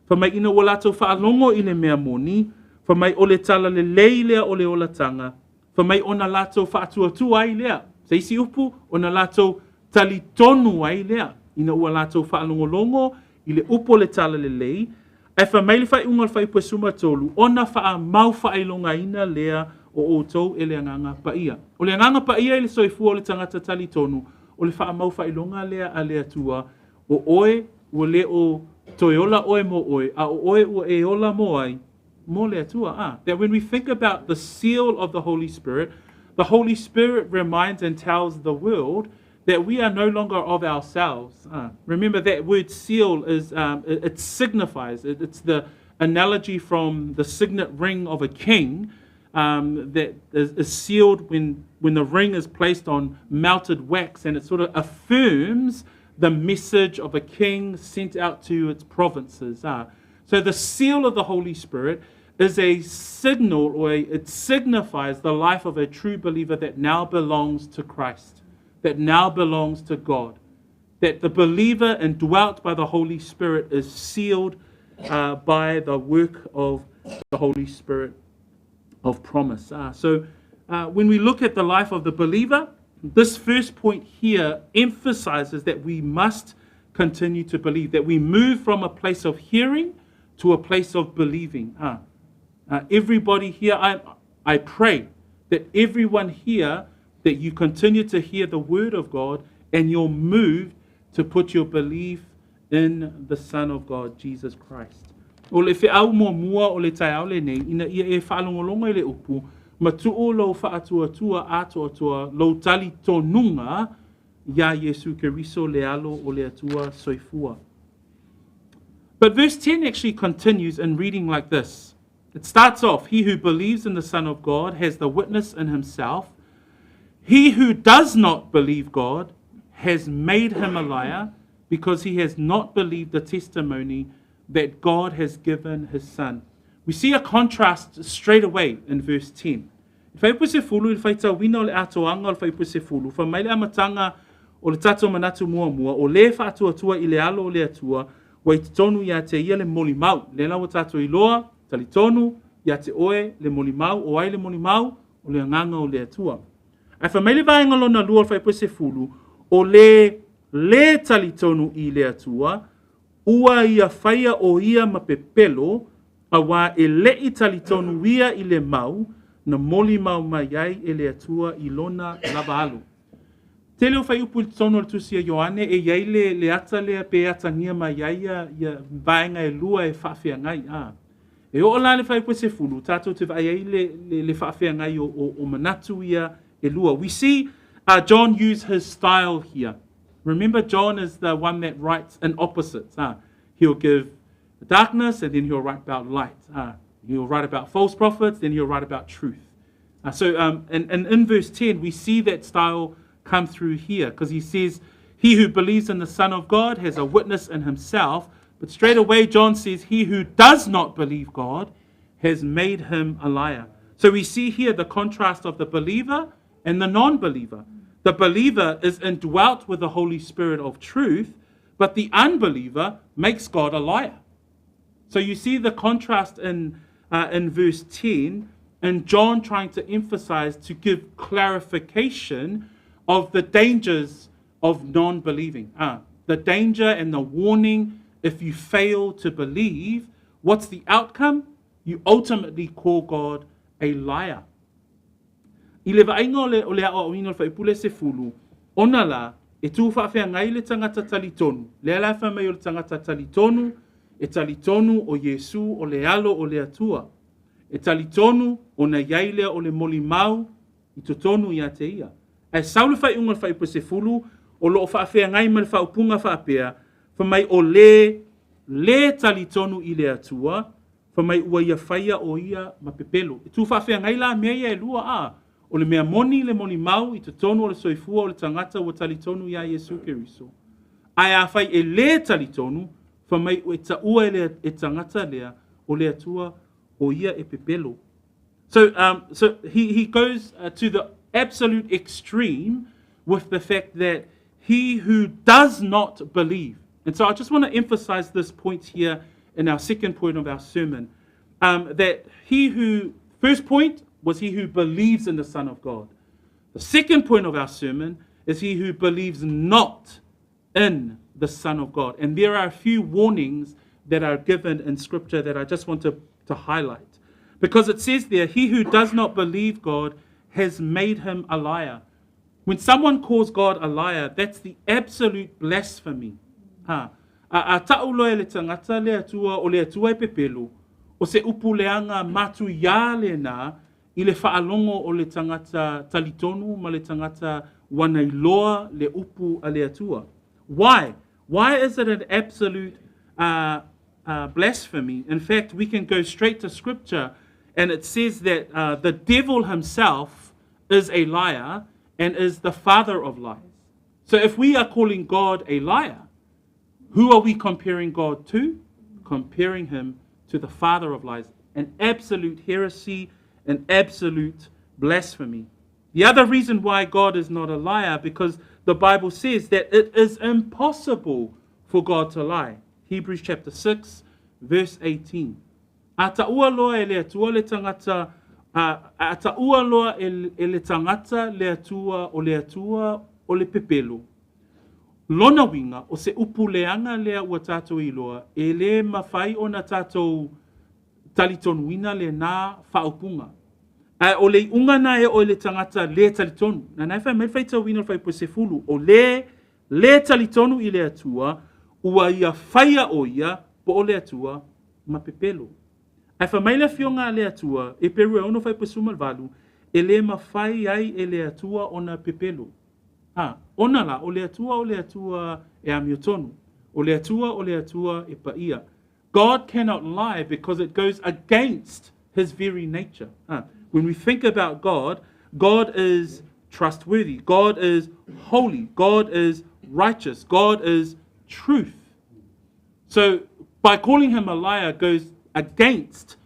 fai mai ina ua latou faalogo i le mea moni, fai mai o le tala lelei lea o le olataga, fai mai ona latou faatuatua ai lea. Se isi upu, ona latou talitonu ai lea. Ina ua latou faalogologo i le upu o le Talalelei, ae fai mai le faaiuga o le fuaiupu e 13, ona faamau faailogaina lea o outou e le Agaga Paia. O le Agaga Paia i le soifua o le tagata talitonu, o le faamau faailoga lea a le Atua, o oe ua le o toe ola oe mo oe, a o oe ua e ola mo ai, mo le Atua. Ah, that when we think about the seal of the Holy Spirit, the Holy Spirit reminds and tells the world that we are no longer of ourselves. Remember that word seal is, it signifies, it's the analogy from the signet ring of a king that is sealed when the ring is placed on melted wax, and it sort of affirms the message of a king sent out to its provinces. So the seal of the Holy Spirit is a signal, or it signifies the life of a true believer that now belongs to Christ, that now belongs to God. That the believer indwelt by the Holy Spirit is sealed by the work of the Holy Spirit of promise. So when we look at the life of the believer, this first point here emphasizes that we must continue to believe, that we move from a place of hearing to a place of believing. Everybody here, I pray that everyone here, that you continue to hear the word of God and you're moved to put your belief in the Son of God, Jesus Christ. O le feau muamua o le taeao lenei, ina ia e faalogologo i le upu, ma tuu lou faatuatua atoatoa lou talitonuga iā Iesu Keriso le alo o le Atua soifua. But verse 10 actually continues in reading like this. It starts off, "He who believes in the Son of God has the witness in himself. He who does not believe God has made him a liar, because he has not believed the testimony that God has given his Son." We see a contrast straight away in verse 10. Fuaiupu 10 i le faitauina o le atoaga o le fuaiupu 10, fai mai le amataga o le tatou manatu muamua, o le faatuatua i le alo o le Atua, ua i totonu ia te ia le molimau. Lea la ua tatou iloa, talitonu, ia te oe le molimau, o ai le molimau, o le agaga o le Atua. Ae fai mai le vaega lona lua o le fuaiupu 10, o le le talitonu i le Atua, ua ia faia o ia ma pepelo, auā e le'i talitonu ia i le mau, na molimau mai ai e le Atua i lona lava alo. Tele o fuaiupu i totonu o le tusi a Ioane e i ai le ata lea pe atagia mai ai ia vaega e lua e faafeagai. A. E oo la le fuaiupu 10, tatou te vaai ai le faafeagai o manatu ia e lua. We see John use his style here. Remember, John is the one that writes in opposites. He'll give darkness and then he'll write about light. He'll write about false prophets, then he'll write about truth. So, and in verse 10, we see that style come through here because he says, "He who believes in the Son of God has a witness in himself." But straight away, John says, "He who does not believe God has made him a liar." So we see here the contrast of the believer and the non believer. The believer is indwelt with the Holy Spirit of truth, but the unbeliever makes God a liar. So you see the contrast in verse 10, and John trying to emphasize to give clarification of the dangers of non believing. The danger and the warning if you fail to believe, what's the outcome? You ultimately call God a liar. I le vaaiga o le aoaoina o le fuaiupu le 10, ona la, e tū faafeagai le tagata talitonu. Lea la fai mai o le tagata talitonu, e talitonu o Iesu o le alo o le Atua. E talitonu ona i ai lea o le molimau i totonu ia te ia. Ae sau le faaiuga o le fuaiupu 10, o loo faafeagai ma le faaupuga faapea, fai mai o le le talitonu i le Atua, fai mai ua ia faia o ia ma pepelo. E tū faafeagai la mea ia e lua a. O le mea moni le molimau i totonu o le soifua o le tagata ua talitonu ia Iesu Keriso. Ae afai e le talitonu, fai mai e taua e le e tagata lea o le Atua o ia e pepelo. So he goes to the absolute extreme with the fact that he who does not believe. And so I just want to emphasize this point here in our second point of our sermon. That he who, first point was he who believes in the Son of God. The second point of our sermon is he who believes not in the Son of God. And there are a few warnings that are given in Scripture that I just want to, to highlight. Because it says there, he who does not believe God has made him a liar. When someone calls God a liar, that's the absolute blasphemy. Ha. A, a ta'u loa e le tagata le Atua o le Atua e pepelo, o se upu leaga matuiā lenā i le faalogo o le tagata talitonu ma le tagata ua na iloa le upu a le Atua. Why? Why is it an absolute uh, uh, blasphemy? In fact, we can go straight to scripture and it says that uh, the devil himself is a liar and is the father of lies. So if we are calling God a liar, who are we comparing God to? Comparing him to the father of lies. An absolute heresy, an absolute blasphemy. The other reason why God is not a liar, because the Bible says that it is impossible for God to lie. Hebrews chapter 6, verse 18. A taua loa e le Atua le tagata, a, a taua loa e, e le tagata le Atua o le Atua o le pepelo. Lona uiga, o se upu leaga lea ua tatou iloa, e le mafai ona tatou talitonuina lenā faaupuga. Ae o le iuga na e oo i le tagata le talitonu. Na e fai mai le faitauina o le fuaiupu 10, o le le talitonu i le Atua, ua ia faia o ia po o le Atua ma pepelo. Ae fai mai le Afioga a le Atua, Eperu e 6 fuaiupu 18, e le mafai ai e le Atua ona pepelo. A, ona la, o le Atua o le Atua e amiotonu. O le Atua o le Atua e paia. God cannot lie because it goes against his very nature. When we think about God, God is trustworthy. God is holy. God is righteous. God is truth. So by calling him a liar goes against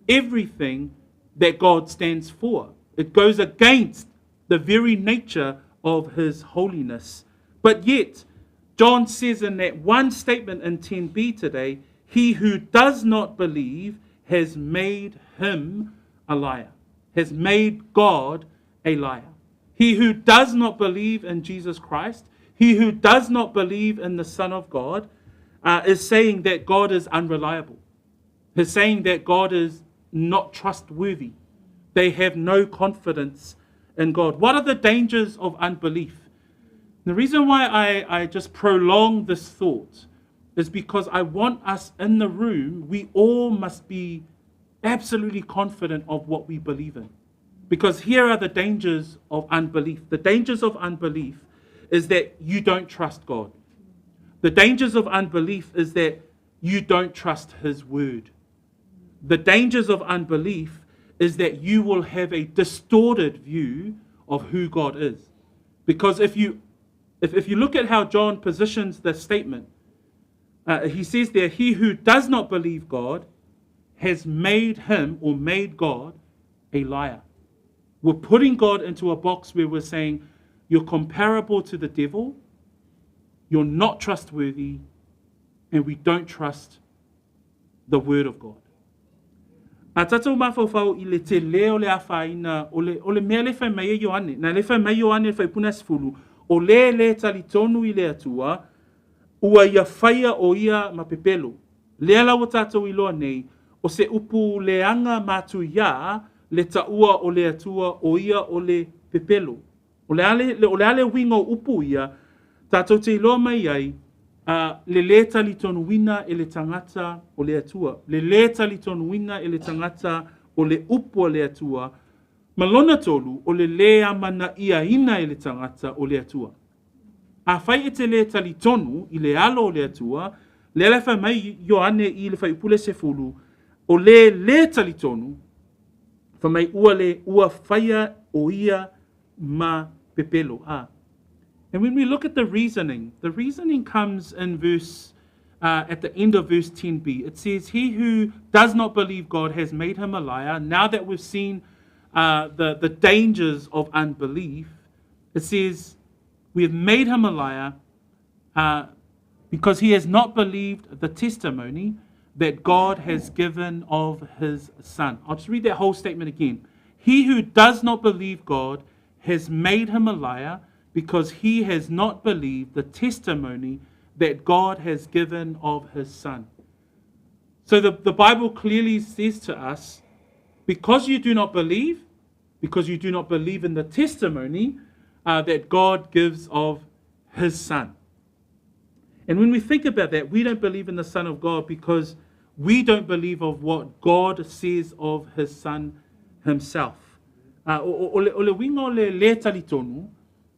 everything that God stands for. It goes against the very nature of his holiness. But yet, John says in that one statement in 10b today, he who does not believe has made him a liar, has made God a liar. He who does not believe in Jesus Christ, he who does not believe in the Son of God, uh, is saying that God is unreliable. He's saying that God is not trustworthy. They have no confidence in God. What are the dangers of unbelief? The reason why I, I just prolong this thought is because I want us in the room, we all must be absolutely confident of what we believe in. Because here are the dangers of unbelief. The dangers of unbelief is that you don't trust God. The dangers of unbelief is that you don't trust His word. The dangers of unbelief is that you will have a distorted view of who God is. Because if you if, if you look at how John positions the statement, uh, he says there, he who does not believe God has made him or made God a liar. We're putting God into a box where we're saying, you're comparable to the devil, you're not trustworthy, and we don't trust the word of God. A tatou mafaufau i le tele o le afaina o le, o le mea le fai mai e Ioane. Na le fai mai Ioane le fuaiupu 10, o le le talitonu i le Atua, ua ia faia o ia ma pepelo. Lea la ua tatou iloa nei, o se upu leaga matuiā le taua o le Atua o ia o le pepelo. O le a le, o le a le uiga o upu ia, tatou te iloa mai ai, a, le lē talitonuina e le tagata o le Atua, le lē talitonuina e le tagata o le upu a le Atua, ma lona tolu, o le lē amanaiaina e le tagata o le Atua. Afai e te lē talitonu i le alo o le Atua, lea la e fai mai Ioane i le fuaiupu le 10, o le lē talitonu, fai mai ua le ua faia o ia ma pepelo. A. And when we look at the reasoning, the reasoning comes in verse, uh, at the end of verse 10b. It says, He who does not believe God has made him a liar. Now that we've seen uh, the, the dangers of unbelief, it says, We have made him a liar uh, because he has not believed the testimony that God has given of his Son. I'll just read that whole statement again. He who does not believe God has made him a liar because he has not believed the testimony that God has given of his Son. So the Bible clearly says to us, because you do not believe, because you do not believe in the testimony that God gives of his Son. And when we think about that, we don't believe in the Son of God because we don't believe of what God says of his Son himself. O le uiga o le lē talitonu,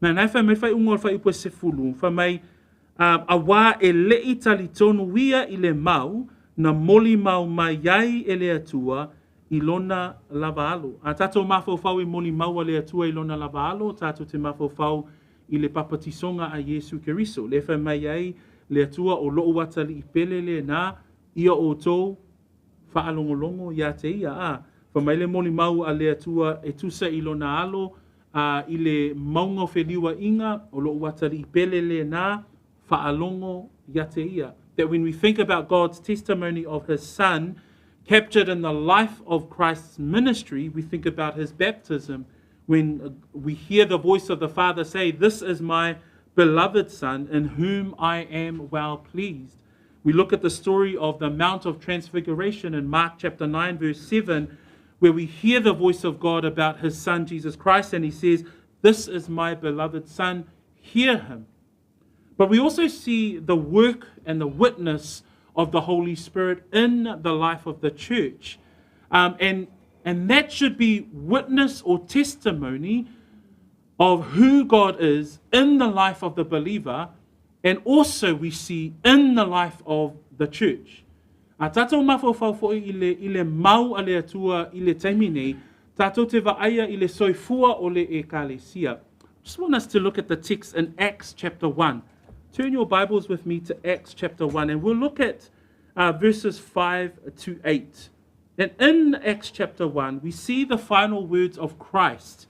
na nai fai mai faaiuga o le fuaiupu e 10, fai mai, auā e leʻi talitonu ia i le mau na molimau mai ai e le Atua i lona lava alo. A tatou mafaufau i molimau a le Atua i lona lava alo, tatou te mafaufau i le papatisoga a Iesu Keriso. Le fai mai ai le Atua o loʻu atalii pele lenā ia outou faalogologo ia te ia. A, fai mai le molimau a le Atua e tusa i lona alo i le mauga o feliuaʻiga o loʻu atalii pele lenā faalogo ia te ia. That when we think about God's testimony of his Son, captured in the life of Christ's ministry, we think about his baptism. When we hear the voice of the Father say, "This is my beloved Son, in whom I am well pleased." We look at the story of the Mount of Transfiguration in Mark chapter 9, verse 7, where we hear the voice of God about his Son, Jesus Christ, and he says, "This is my beloved Son, hear him." But we also see the work and the witness of the Holy Spirit in the life of the church. And that should be witness or testimony of who God is in the life of the believer, and also we see in the life of the church. A tatou mafaufau foʻi i le mau a le Atua i le taimi nei, tatou te vaaia i le soifua o le ekalesia. Just want us to look at the text in Acts chapter 1. Turn your Bibles with me to Acts chapter 1, and we'll look at verses 5 to 8. And in Acts chapter 1, we see the final words of Christ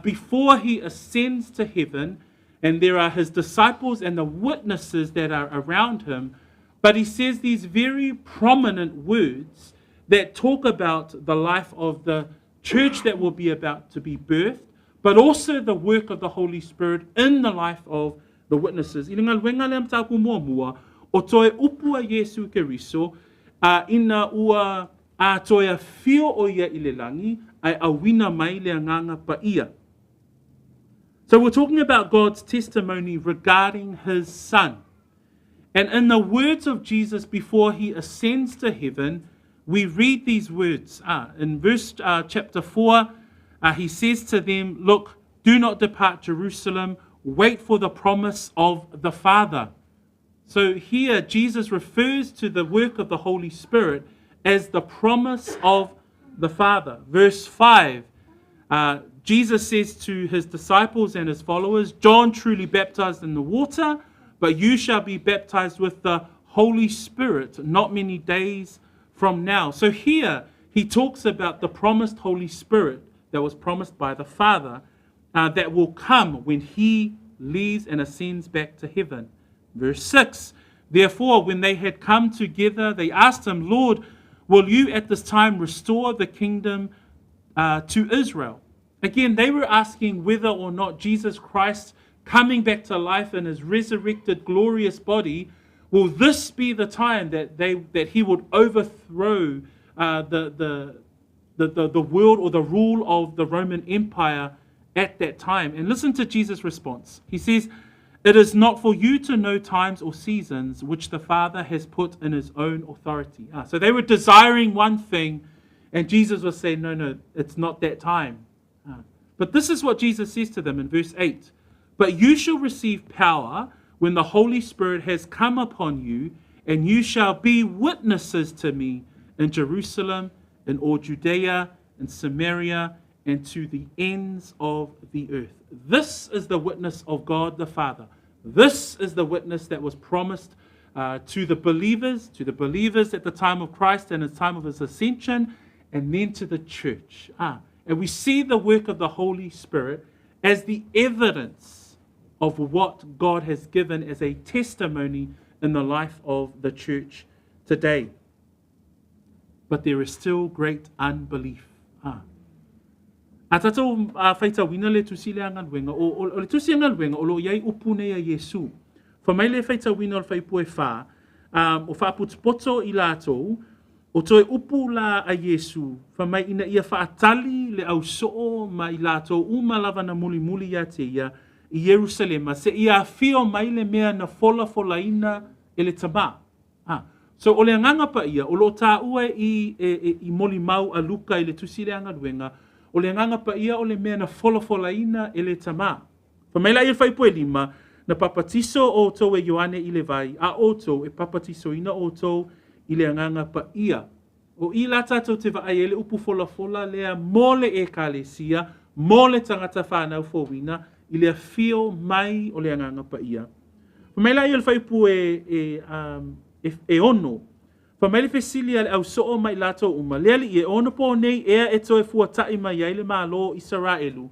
before he ascends to heaven, and there are his disciples and the witnesses that are around him. But he says these very prominent words that talk about the life of the church that will be about to be birthed, but also the work of the Holy Spirit in the life of the witnesses. I le galuega lea mataupu muamua, o toe upu a Iesu Keriso, ina ua a toe afio o ia i le lagi, ae auina mai le Agaga Paia. So we're talking about God's testimony regarding his Son. And in the words of Jesus before he ascends to heaven, we read these words. In verse chapter 4, he says to them, "Look, do not depart Jerusalem, wait for the promise of the Father." So here, Jesus refers to the work of the Holy Spirit as the promise of the Father. Verse 5, Jesus says to his disciples and his followers, "John truly baptized in the water, but you shall be baptized with the Holy Spirit not many days from now." So here he talks about the promised Holy Spirit that was promised by the Father that will come when he leaves and ascends back to heaven. Verse 6: Therefore, when they had come together, they asked him, "Lord, will you at this time restore the kingdom to Israel?" Again, they were asking whether or not Jesus Christ coming back to life in his resurrected glorious body, will this be the time that he would overthrow the world or the rule of the Roman Empire at that time? And listen to Jesus' response. He says, "It is not for you to know times or seasons which the Father has put in his own authority." So they were desiring one thing, and Jesus was saying, No, it's not that time." But this is what Jesus says to them in verse 8: "But you shall receive power when the Holy Spirit has come upon you, and you shall be witnesses to me in Jerusalem, in all Judea, and Samaria, and to the ends of the earth." This is the witness of God the Father. This is the witness that was promised to the believers at the time of Christ and the time of his ascension, and then to the church. And we see the work of the Holy Spirit as the evidence of what God has given as a testimony in the life of the church today. But there is still great unbelief. A tatou faitauina le tusi lea galuega, o le tusi a galuega, o lo o i ai upu nei a Iesu. Fai mai le faitauina o le fuaiupu e 4, o faapotopoto i latou, o toe upu la a Iesu, fai mai ina ia faatali le ausoo ma i latou uma lava na mulimuli ia te ia i Ierusalema seia afio mai le mea na folafolaina e le Tama. Ha. So o le Agaga Paia o lo o taua i, e, e, i molimau a Luka i le tusi le Galuega, o le Agaga Paia o le mea na folafolaina e le Tama. Fai mai la ia le fuaiupu e 5, na papatiso outou e Ioane i le vai, a outou e papatisoina outou i le Agaga Paia. O i la tatou te vaai ai le upu folafola lea mo le Ekalesia, mo le tagata whanau fouina, i le afio mai o le Agaga Paia. Fai mai la ia le fuaiupu e, e, um, e, e 6, Fai mai le fesili a le ausoo ma i latou uma, Le Alii e, o onapo nei ea e toe fuataʻi mai ai le Malo o Isaraelu?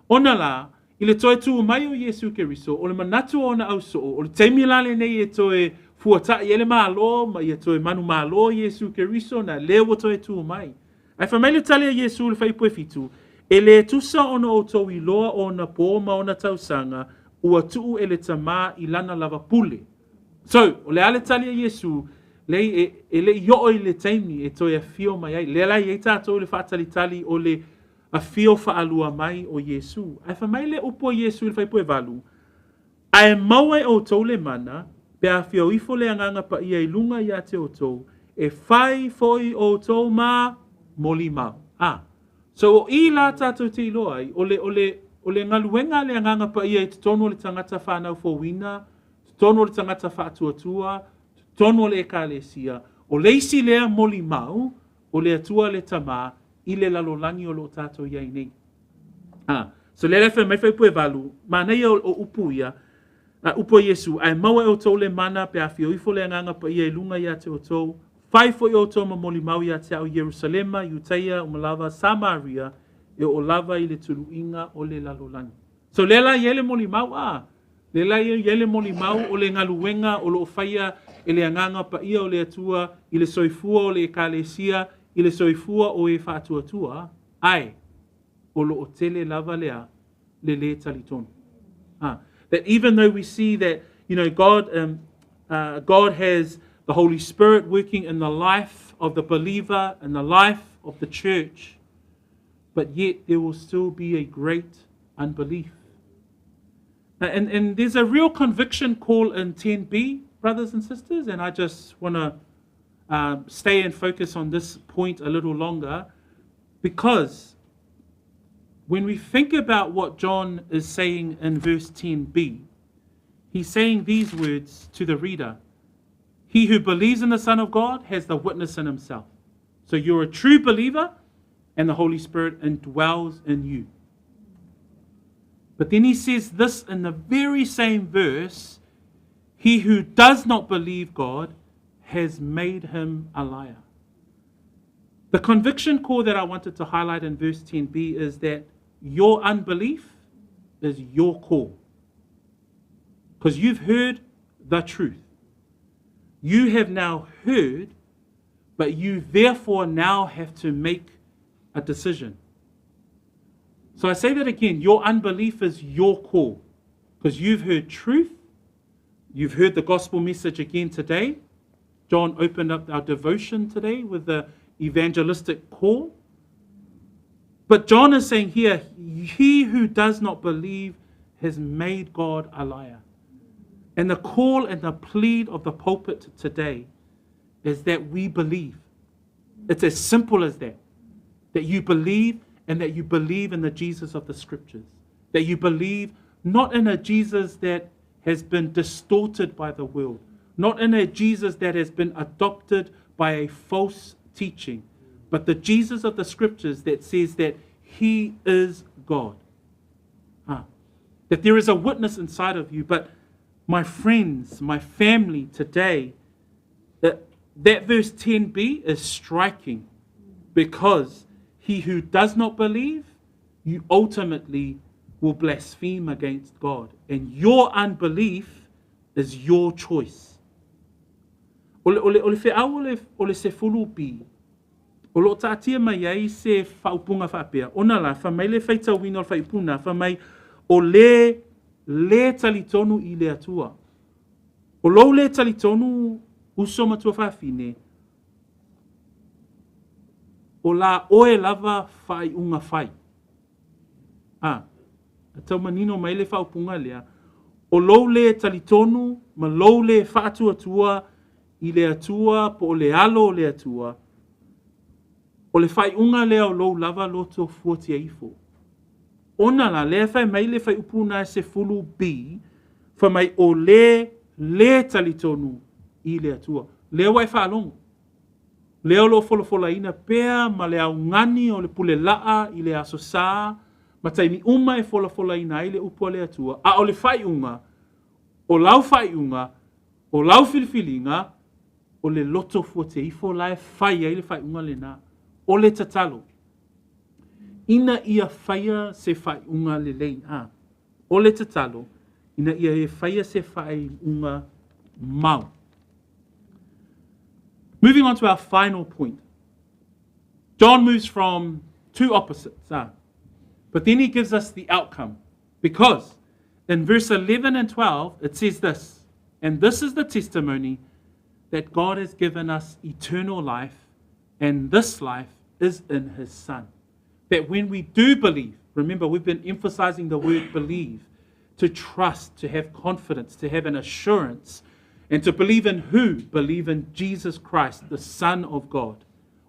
Ona lā, i le toe tū mai o Iesu Keriso, o le manatu o ona ausoo, o le taimi la lenei e toe fuataʻi ai le Malo ma ia toe manumalo Iesu Keriso na lea ua toe tū mai. Ae fai mai le tali a Iesu i le fuaiupu e 7, E lē tusa ona outou iloa ona pō ma ona tausaga, ua tuu e le Tamā i lana lava pule. So, o le a le tali a Iesu, leai, e, e le i oo i le taimi e toe afio mai ai. Lea la e i ai tatou i le faatalitali o le afio faalua mai o Iesu. Ae fai mai le upu a Iesu i le fuaiupu e 8, Ae maua e outou le mana, pe afio ifo le Agaga Paia i luga ia te outou, e fai foi outou ma molimau. A. So o i la tatou te iloa ai, o le, o le, o le galuega a le Agaga Paia i totonu o le tagata whanau fouina, totonu o le tagata faatuatua, totonu o le Ekalesia, o le isi lea molimau, o le Atua le Tamā i le lalolagi o lo o tatou i ai nei. Ah, so lea la fai mai fuaiupu e 8, manaia o, o upu ia, a upu a Iesu, ae maua e outou le mana pe afio ifo le Agaga Paia i luga ia te outou, fai foi outou ma molimau ia te au i Ierusalema, Iutaia, uma lava, Samaria, e oo lava i le tuluiga o le lalolagi. So lea la i ai le molimau, a, lea la i ai le molimau o le galuega o lo o faia e le Agaga Paia o le Atua i le soifua o le Ekalesia, i le soifua o e faatuatua, ae o lo o tele lava le a, le lē talitonu. Ah, that even though we see that, God, God has the Holy Spirit working in the life of the believer, in the life of the church, but yet there will still be a great unbelief. And, and there's a real conviction call in 10b, brothers and sisters, and I just want to stay and focus on this point a little longer because when we think about what John is saying in verse 10b, he's saying these words to the reader He who believes in the Son of God has the witness in himself. So you're a true believer, and the Holy Spirit indwells in you. But then he says this in the very same verse He who does not believe God has made him a liar. The conviction core that I wanted to highlight in verse 10b is that your unbelief is your call. Because you've heard the truth. You have now heard, but you therefore now have to make a decision. So I say that again your unbelief is your call. Because you've heard truth, you've heard the gospel message again today. John opened up our devotion today with the evangelistic call. But John is saying here, he who does not believe has made God a liar. And the call and the plead of the pulpit today is that we believe. It's as simple as that. That you believe and that you believe in the Jesus of the scriptures. That you believe not in a Jesus that has been distorted by the world, not in a Jesus that has been adopted by a false teaching, but the Jesus of the scriptures that says that he is God. Ah, that there is a witness inside of you. But my friends, my family today, that, that verse 10b is striking because he who does not believe, you ultimately will blaspheme against God. And your unbelief is your choice. O le, o le, o le feau o le, o le sefulu B, o lo o taatia mai ai se faaupuga faapea, ona la, fai mai le faitauina o le faipuna, fai mai, o le lē talitonu i le Atua. O lou lē talitonu uso ma tuafafine, o la oe lava faaiuga fai. A, e tau manino mai le faaupuga lea, o lou lē talitonu ma lou lē faatuatua i le Atua po o le alo o le Atua, o le faaiuga lea o lou lava loto fuatia ifo. Ona la, lea fai mai le fuaiupu lena e 10 B, fai mai o le lē talitonu i le Atua. Lea ua e faalogo. Lea o lo o folafolaina pea ma le augani o le pule laa i le Aso Sa ma taimi uma e folafolaina ai le upu a le Atua, a o le faaiuga, o lau faaiuga, o lau filifiliga, o le loto fuatia ifo la e fai ai le faaiuga lena. O le tatalo, ina ia faia se faaiuga lelei. A, o le tatalo, ina ia e faia se faaiuga mau. Moving on to our final point. John moves from two opposites, but then he gives us the outcome. Because in verse 11 and 12, it says this, and this is the testimony that God has given us eternal life, and this life is in his Son. That when we do believe, remember we've been emphasizing the word believe, to trust, to have confidence, to have an assurance, and to believe in who? Believe in Jesus Christ, the Son of God.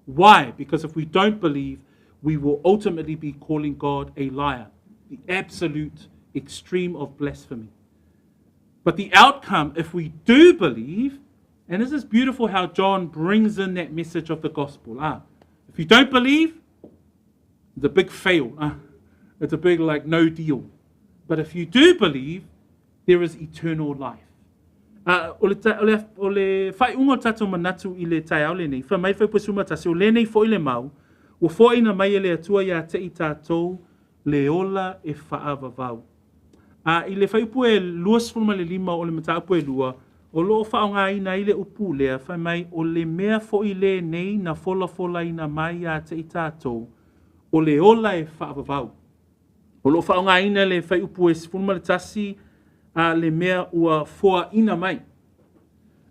Why? Because if we don't believe, we will ultimately be calling God a liar, the absolute extreme of blasphemy. But the outcome, if we do believe, and this is beautiful how John brings in that message of the gospel. If you don't believe, it's a big fail. It's a big no deal. But if you do believe, there is eternal life. O le, ta, o le, o le faaiuga o tatou manatu i le taeao lenei, fai mai fuaiupu e 11, o lenei foʻi le mau, ua foaina mai e le Atua iā te i tatou le ola e faavavau. A i le fuaiupu e 25 o le mataupu e lua, o loo faaaogaina ai le upu lea, fai mai o le mea foʻi lenei na folafolaina mai iā te i tatou, o le ola e faavavau. O loo faaaogaina le fuaiupu e 11 a le mea ua foaina mai.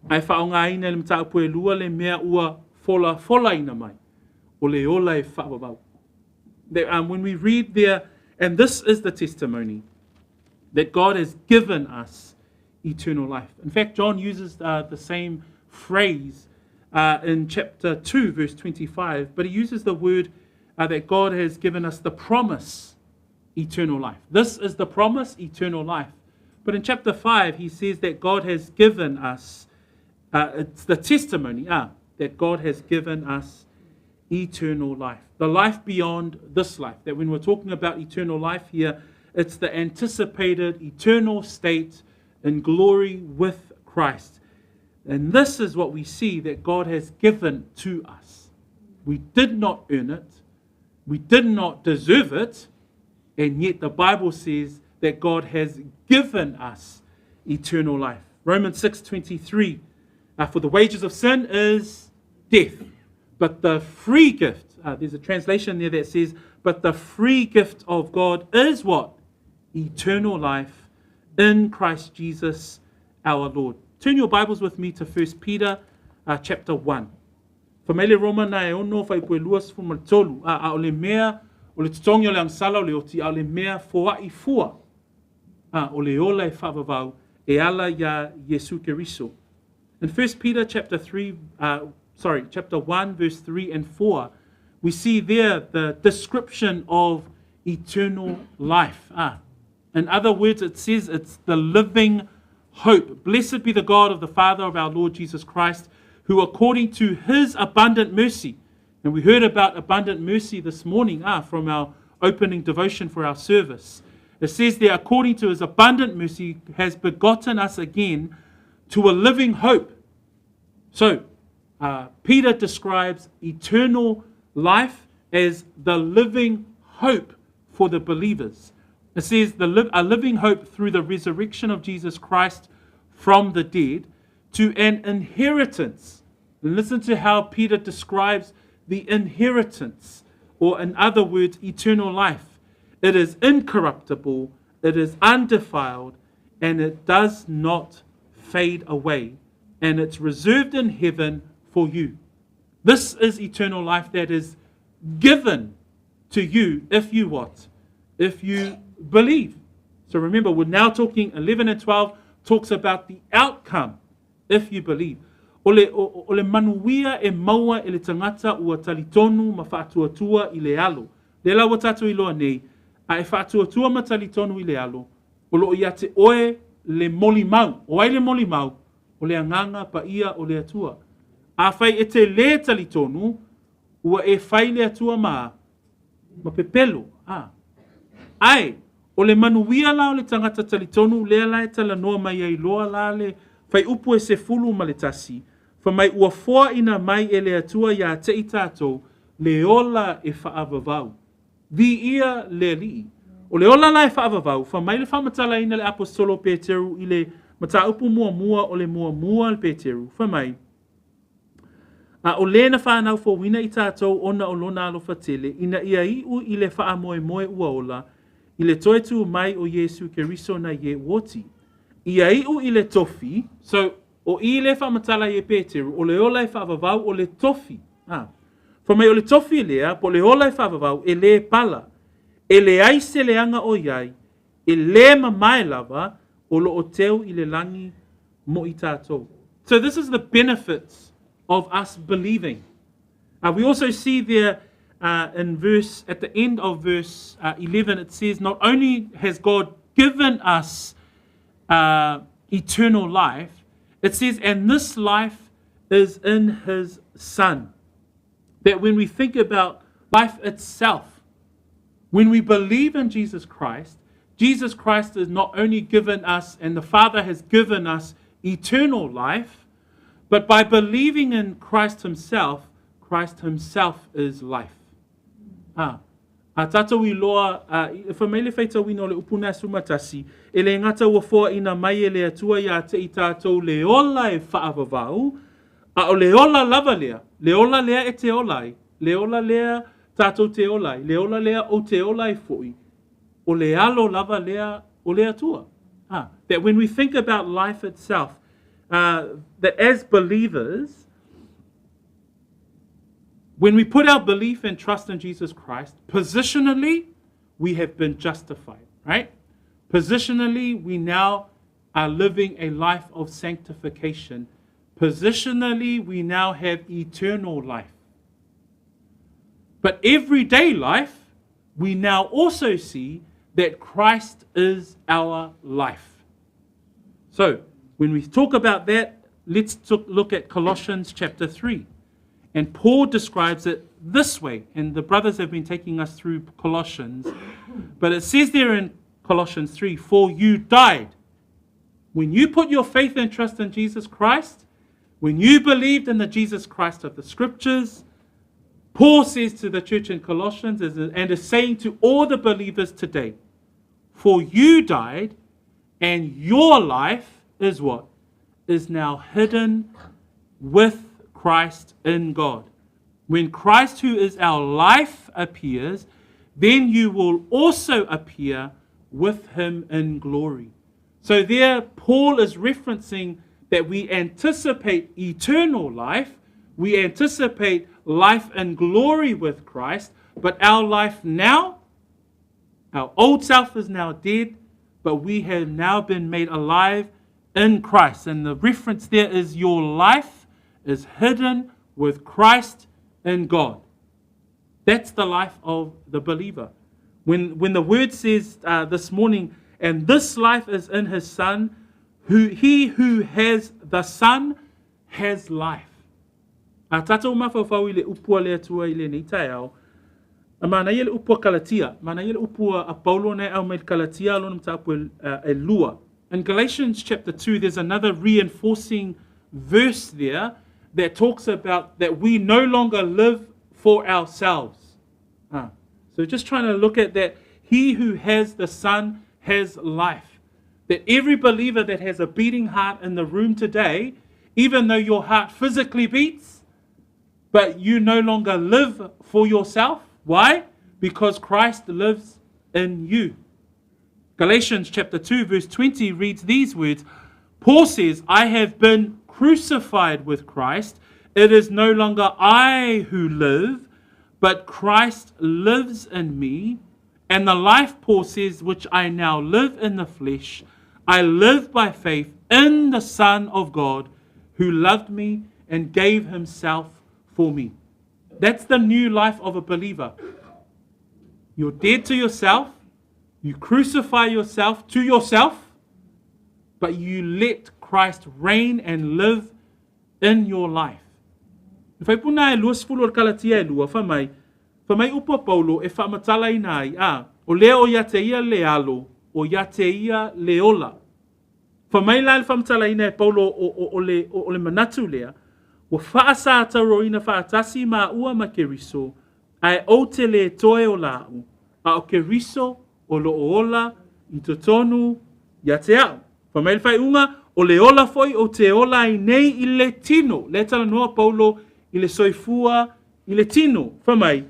Ae faaaogaina i le mataupu e lua le mea ua folafolaina mai. O le ola e faavavau. That, when we read there, and this is the testimony that God has given us eternal life. In fact, John uses the same phrase in chapter 2, verse 25, but he uses the word that God has given us the promise, eternal life. This is the promise, eternal life. But in chapter 5, he says that God has given us, it's the testimony that God has given us eternal life. The life beyond this life. That when we're talking about eternal life here, it's the anticipated eternal state in glory with Christ. And this is what we see that God has given to us. We did not earn it. We did not deserve it. And yet the Bible says that God has given us eternal life. Romans 6:23, for the wages of sin is death, but the free gift, there's a translation there that says, but the free gift of God is what? Eternal life in Christ Jesus our Lord. Turn your Bibles with me to 1 Peter chapter 1. Fai mai le Roma na e 6 fuaiupu e 23, a, a o le mea, o le totogi o le agasala o le oti, a o le mea foai fua, a, o le ola e faavavau, e ala iā Iesu Keriso. In 1 Peter chapter 3, sorry, chapter 1, verse 3 and 4, we see there the description of eternal life. In other words, it says it's the living hope. Blessed be the God of the Father of our Lord Jesus Christ, who according to his abundant mercy, and we heard about abundant mercy this morning from our opening devotion for our service. It says there, according to his abundant mercy, has begotten us again to a living hope. So, Peter describes eternal life as the living hope for the believers. It says a living hope through the resurrection of Jesus Christ from the dead to an inheritance. And listen to how Peter describes the inheritance, or in other words, eternal life. It is incorruptible, it is undefiled, and it does not fade away, and it's reserved in heaven for you. This is eternal life that is given to you if you what? If you believe. So remember, we're now talking 11 and 12 talks about the outcome if you believe. O le, o, o le manuia e maua e le tangata ua talitonu ma faatuatua i le alo. Lea la ua tatou iloa nei, a e faatuatua ma talitonu i le alo, o loo ia te oe le molimau. O ai le molimau? O le agaga paia o le Atua. Afai e te lē talitonu, ua e fai le Atua ma ma pepelo. A. Ae, o le manuia la o le tagata talitonu lea la e talanoa mai ai loa la le fuaiupu e 11, fai mai ua foaina mai e le Atua iā te i tatou le ola e faavavau. Viia le Alii. O le ola la e faavavau, fai mai le faamatalaina a le Aposetolo Peteru i le mataupu muamua o le muamua a le Peteru, fai mai, A o le na fanau fouina i tatou ona o lona alofa tele, ina ia iu i le faamoemoe ua ola, i le toe tu mai o Iesu Keriso nai e ua oti. Ia iu i le tofi, so, o i lea e faamatala ai e Peteru, o le ola e faavavau o le tofi. A. Fai mai o le tofi lea, po o le ola e faavavau, e lē pala. E leai se leaga o i ai, e lē mamae lava, o lo o teu i le lagi mo i tatou. So this is the benefits of us believing. We also see there in verse, at the end of verse 11, it says, not only has God given us eternal life, it says, and this life is in his Son. That when we think about life itself, when we believe in Jesus Christ, Jesus Christ has not only given us, and the Father has given us eternal life, but by believing in Christ Himself, Christ Himself is life. A, a tatou iloa, a, fai mai le faitauina o le upu na sumatasi, e le gata ua foaina mai e le Atua iā te i tatou le ola e faavavau, a o le ola lava lea, le ola lea e te ola ai, le ola lea tatou te ola ai, le ola lea ou te ola ai foi, o le alo lava lea o le Atua. Ah, that when we think about life itself, that as believers, when we put our belief and trust in Jesus Christ, positionally, we have been justified, right? Positionally, we now are living a life of sanctification. Positionally, we now have eternal life. But everyday life, we now also see that Christ is our life. So, when we talk about that, let's look at Colossians chapter 3. And Paul describes it this way, and the brothers have been taking us through Colossians. But it says there in Colossians 3 For you died. When you put your faith and trust in Jesus Christ, when you believed in the Jesus Christ of the Scriptures, Paul says to the church in Colossians and is saying to all the believers today, For you died, and your life is what? Is now hidden with Christ in God. When Christ, who is our life, appears, then you will also appear with him in glory. So there, Paul is referencing that we anticipate eternal life, we anticipate life in glory with Christ, but our life now, our old self is now dead, but we have now been made alive in Christ. And the reference there is your life is hidden with Christ in God. That's the life of the believer. When, when the word says this morning, and this life is in his Son, who, he who has the Son has life. A tatou mafaufau i le upu a le Atua i lenei taeao, a manaia le upu a Kalatia, manaia le upu a Paulo na e aumai i le Kalatia lona mataupu e, e lua. In Galatians chapter 2, there's another reinforcing verse there that talks about that we no longer live for ourselves. Ah. So just trying to look at that. He who has the Son has life. That every believer that has a beating heart in the room today, even though your heart physically beats, but you no longer live for yourself. Why? Because Christ lives in you. Galatians chapter 2 verse 20 reads these words, Paul says, I have been crucified with Christ. It is no longer I who live, but Christ lives in me. And the life, Paul says, which I now live in the flesh, I live by faith in the Son of God who loved me and gave himself for me. That's the new life of a believer. You're dead to yourself. You crucify yourself to yourself, but you let Christ reign and live in your life. Le faipuna e 20 o le Kalatia e lua, fai mai, fai mai upu a Paulo e faamatalaina ai, a, o lea o ia te ia le alo, o ia te ia le ola. Fai mai la le faamatalaina e Paulo o, o, o, le, o, o le manatu lea, ua faasatauroina faatasi maua ma Keriso, ae ou te le toe ola a'u, a o Keriso o lo o ola i totonu ia te a'u. Fai mai le faaiuga, o le ola foi ou te ola ai nei i le tino. Lea e talanoa Paulo i le soifua i le tino. Fai mai,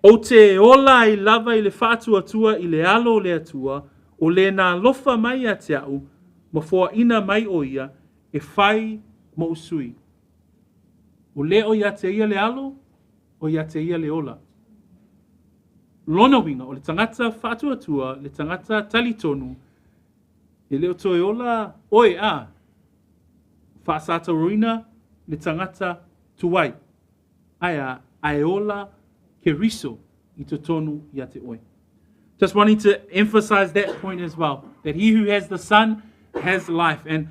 Ou te ola ai lava i le faatuatua i le alo o le Atua, o le na alofa mai ia te a'u, ma foaina mai o ia e fai moʻu sui. O le o ia te ia le alo, o ia te ia le ola. Lona uiga, o le tagata faatuatua, le tagata talitonu, e le o toe ola oe a faasatauroina le tagata tuai. Ae a, ae ola Keriso i totonu ia te oe. Just wanting to emphasize that point as well, that he who has the Son has life. And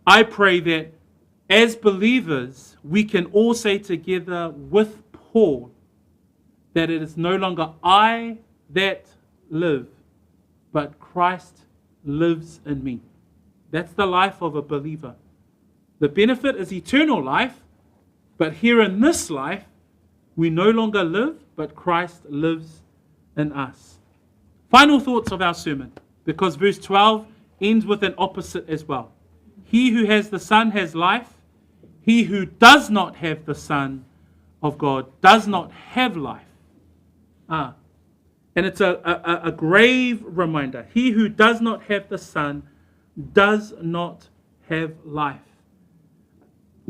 I pray that as believers, we can all say together with Paul that it is no longer I that live, but Christ lives in me. That's the life of a believer. The benefit is eternal life, but here in this life, we no longer live, but Christ lives in us. Final thoughts of our sermon, because verse 12 ends with an opposite as well. He who has the Son has life. He who does not have the Son of God does not have life. Ah, and it's a, a, a grave reminder. He who does not have the Son does not have life.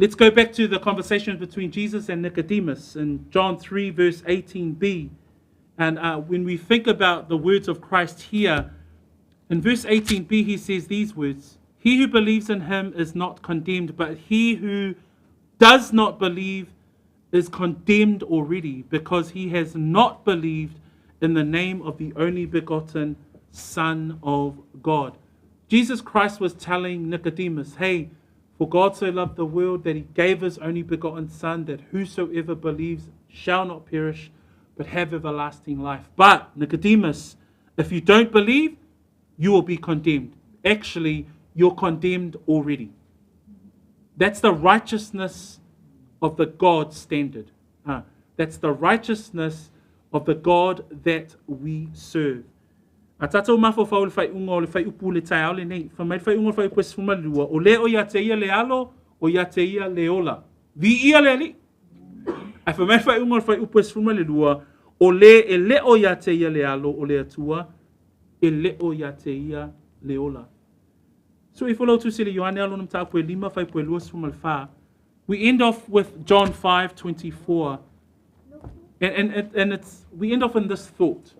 Let's go back to the conversation between Jesus and Nicodemus in John 3, verse 18b. And uh, when we think about the words of Christ here, in verse 18b, he says these words He who believes in him is not condemned, but he who does not believe is condemned already because he has not believed in the name of the only begotten Son of God. Jesus Christ was telling Nicodemus, Hey, for God so loved the world that he gave his only begotten Son, that whosoever believes shall not perish, but have everlasting life. But, Nicodemus, if you don't believe, you will be condemned. Actually, you're condemned already. That's the righteousness of the God standard. Uh, that's the righteousness of the God that we serve. A tatou mafaufau i le faaiuga o le fuaiupu i le taeao lenei, fai mai le faaiuga o le fuaiupu e 12, o le o ia te ia le alo, o ia te ia le ola. Viia le Alii! Ae fai mai le faaiuga o le fuaiupu e 12, o le e le o ia te ia le alo o le Atua, e le o ia te ia le ola. Sue ifo lau tusi i le Ioane a lona mataupu e 5, fuaiupu e 24. We end off with John 5:24. And, and, and it's, we end off in this thought.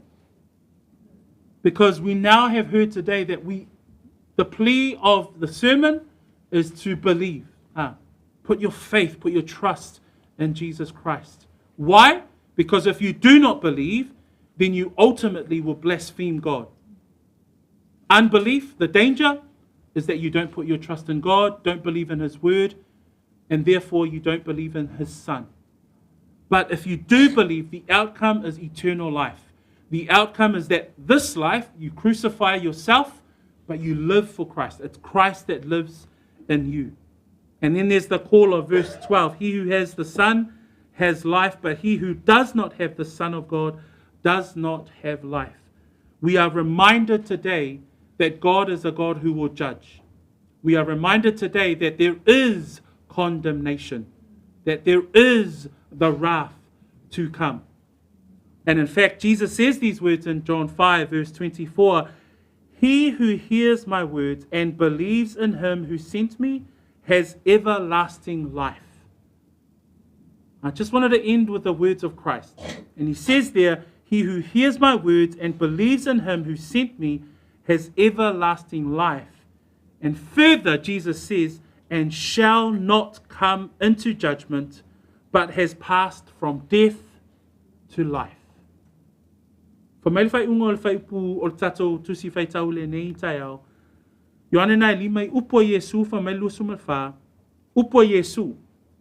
Because we now have heard today that we, the plea of the sermon is to believe. Ah, put your faith, put your trust in Jesus Christ. Why? Because if you do not believe, then you ultimately will blaspheme God. Unbelief, the danger is that you don't put your trust in God, don't believe in His word, and therefore you don't believe in His Son. But if you do believe, the outcome is eternal life. The outcome is that this life, you crucify yourself, but you live for Christ. It's Christ that lives in you. And then there's the call of verse 12 He who has the Son has life, but he who does not have the Son of God does not have life. We are reminded today that God is a God who will judge. We are reminded today that there is condemnation, that there is the wrath to come. And in fact, Jesus says these words in John 5, verse 24. He who hears my words and believes in him who sent me has everlasting life. I just wanted to end with the words of Christ. And he says there, He who hears my words and believes in him who sent me has everlasting life. And further, Jesus says, and shall not come into judgment, but has passed from death to life. Fai mai le faaiuga o le fuaiupu o le tatou tusi faitau i lenei taeao, Ioane na e lima i upu a Iesu fai mai le 24, upu a Iesu,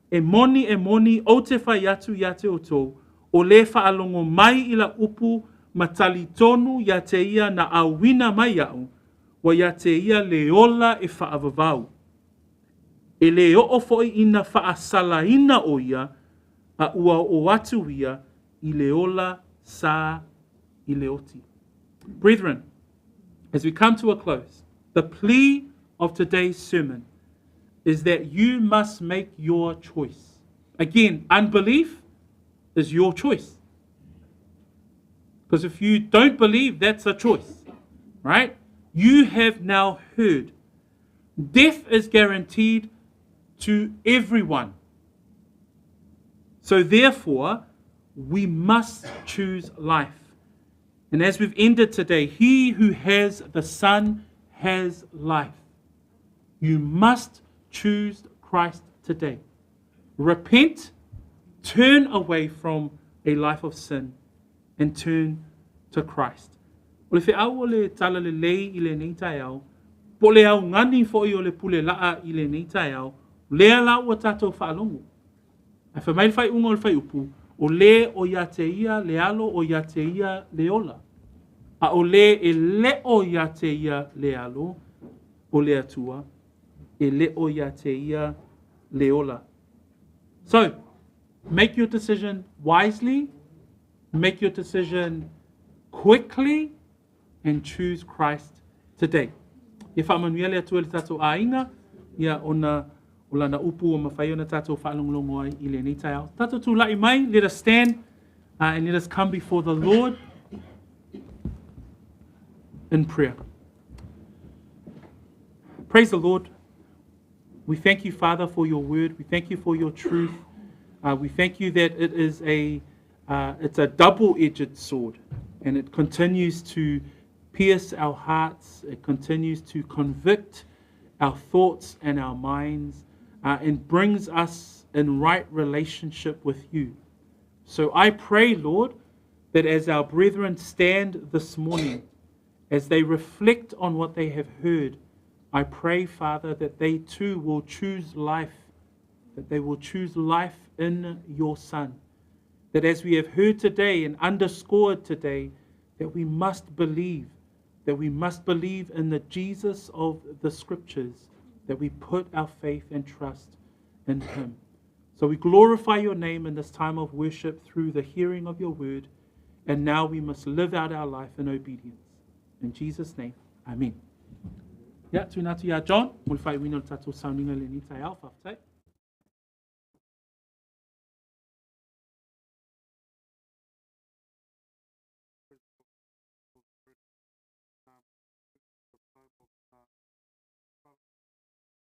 E moni, e moni, ou te fai atu ia te outou, o le faalogo mai i lau upu ma talitonu ia te ia na auina mai iaʻu, ua ia te ia le ola e faavavau. E le oo foi ina faasalaina o ia, a ua oo atu ia i le ola sa i le oti. Brethren, as we come to a close, the plea of today's sermon is that you must make your choice. Again, unbelief is your choice. Because if you don't believe, that's a choice, right? You have now heard. Death is guaranteed to everyone. So therefore, we must choose life. And as we've ended today, he who has the Son has life. You must choose Christ today. Repent, turn away from a life of sin, and turn to Christ. O le feau o le talalelei i lenei taeao, po o le augani foi o le pule laa i lenei taeao, lea la ua tatou faalogo. Ae fai mai le faaiuga o le fuaiupu, o le o ia te ia le alo o ia te ia le ola. A o le e le o ia te ia le alo o le Atua, e le o ia te ia le ola. So, make your decision wisely, make your decision quickly, and choose Christ today. Ia faamanuia le Atua i le tatou aiga, ia ona o lana upu ua mafai ona tatou faalogologo ai i lenei taeao. Tatou tulai mai, let us stand and let us come before the Lord in prayer. Praise the Lord. We thank you, Father, for your word. We thank you for your truth. We thank you that it is a it's a double-edged sword, and it continues to pierce our hearts. It continues to convict our thoughts and our minds, and brings us in right relationship with you. So I pray, Lord, that as our brethren stand this morning, as they reflect on what they have heard, I pray, Father, that they too will choose life, that they will choose life in your Son. That as we have heard today and underscored today, that we must believe, that we must believe in the Jesus of the Scriptures, that we put our faith and trust in him. So we glorify your name in this time of worship through the hearing of your word, and now we must live out our life in obedience. In Jesus' name, amen. Ia, tuina atu iā John, mo le faaiuina o le tatou sauniga i lenei taeao, faafetai.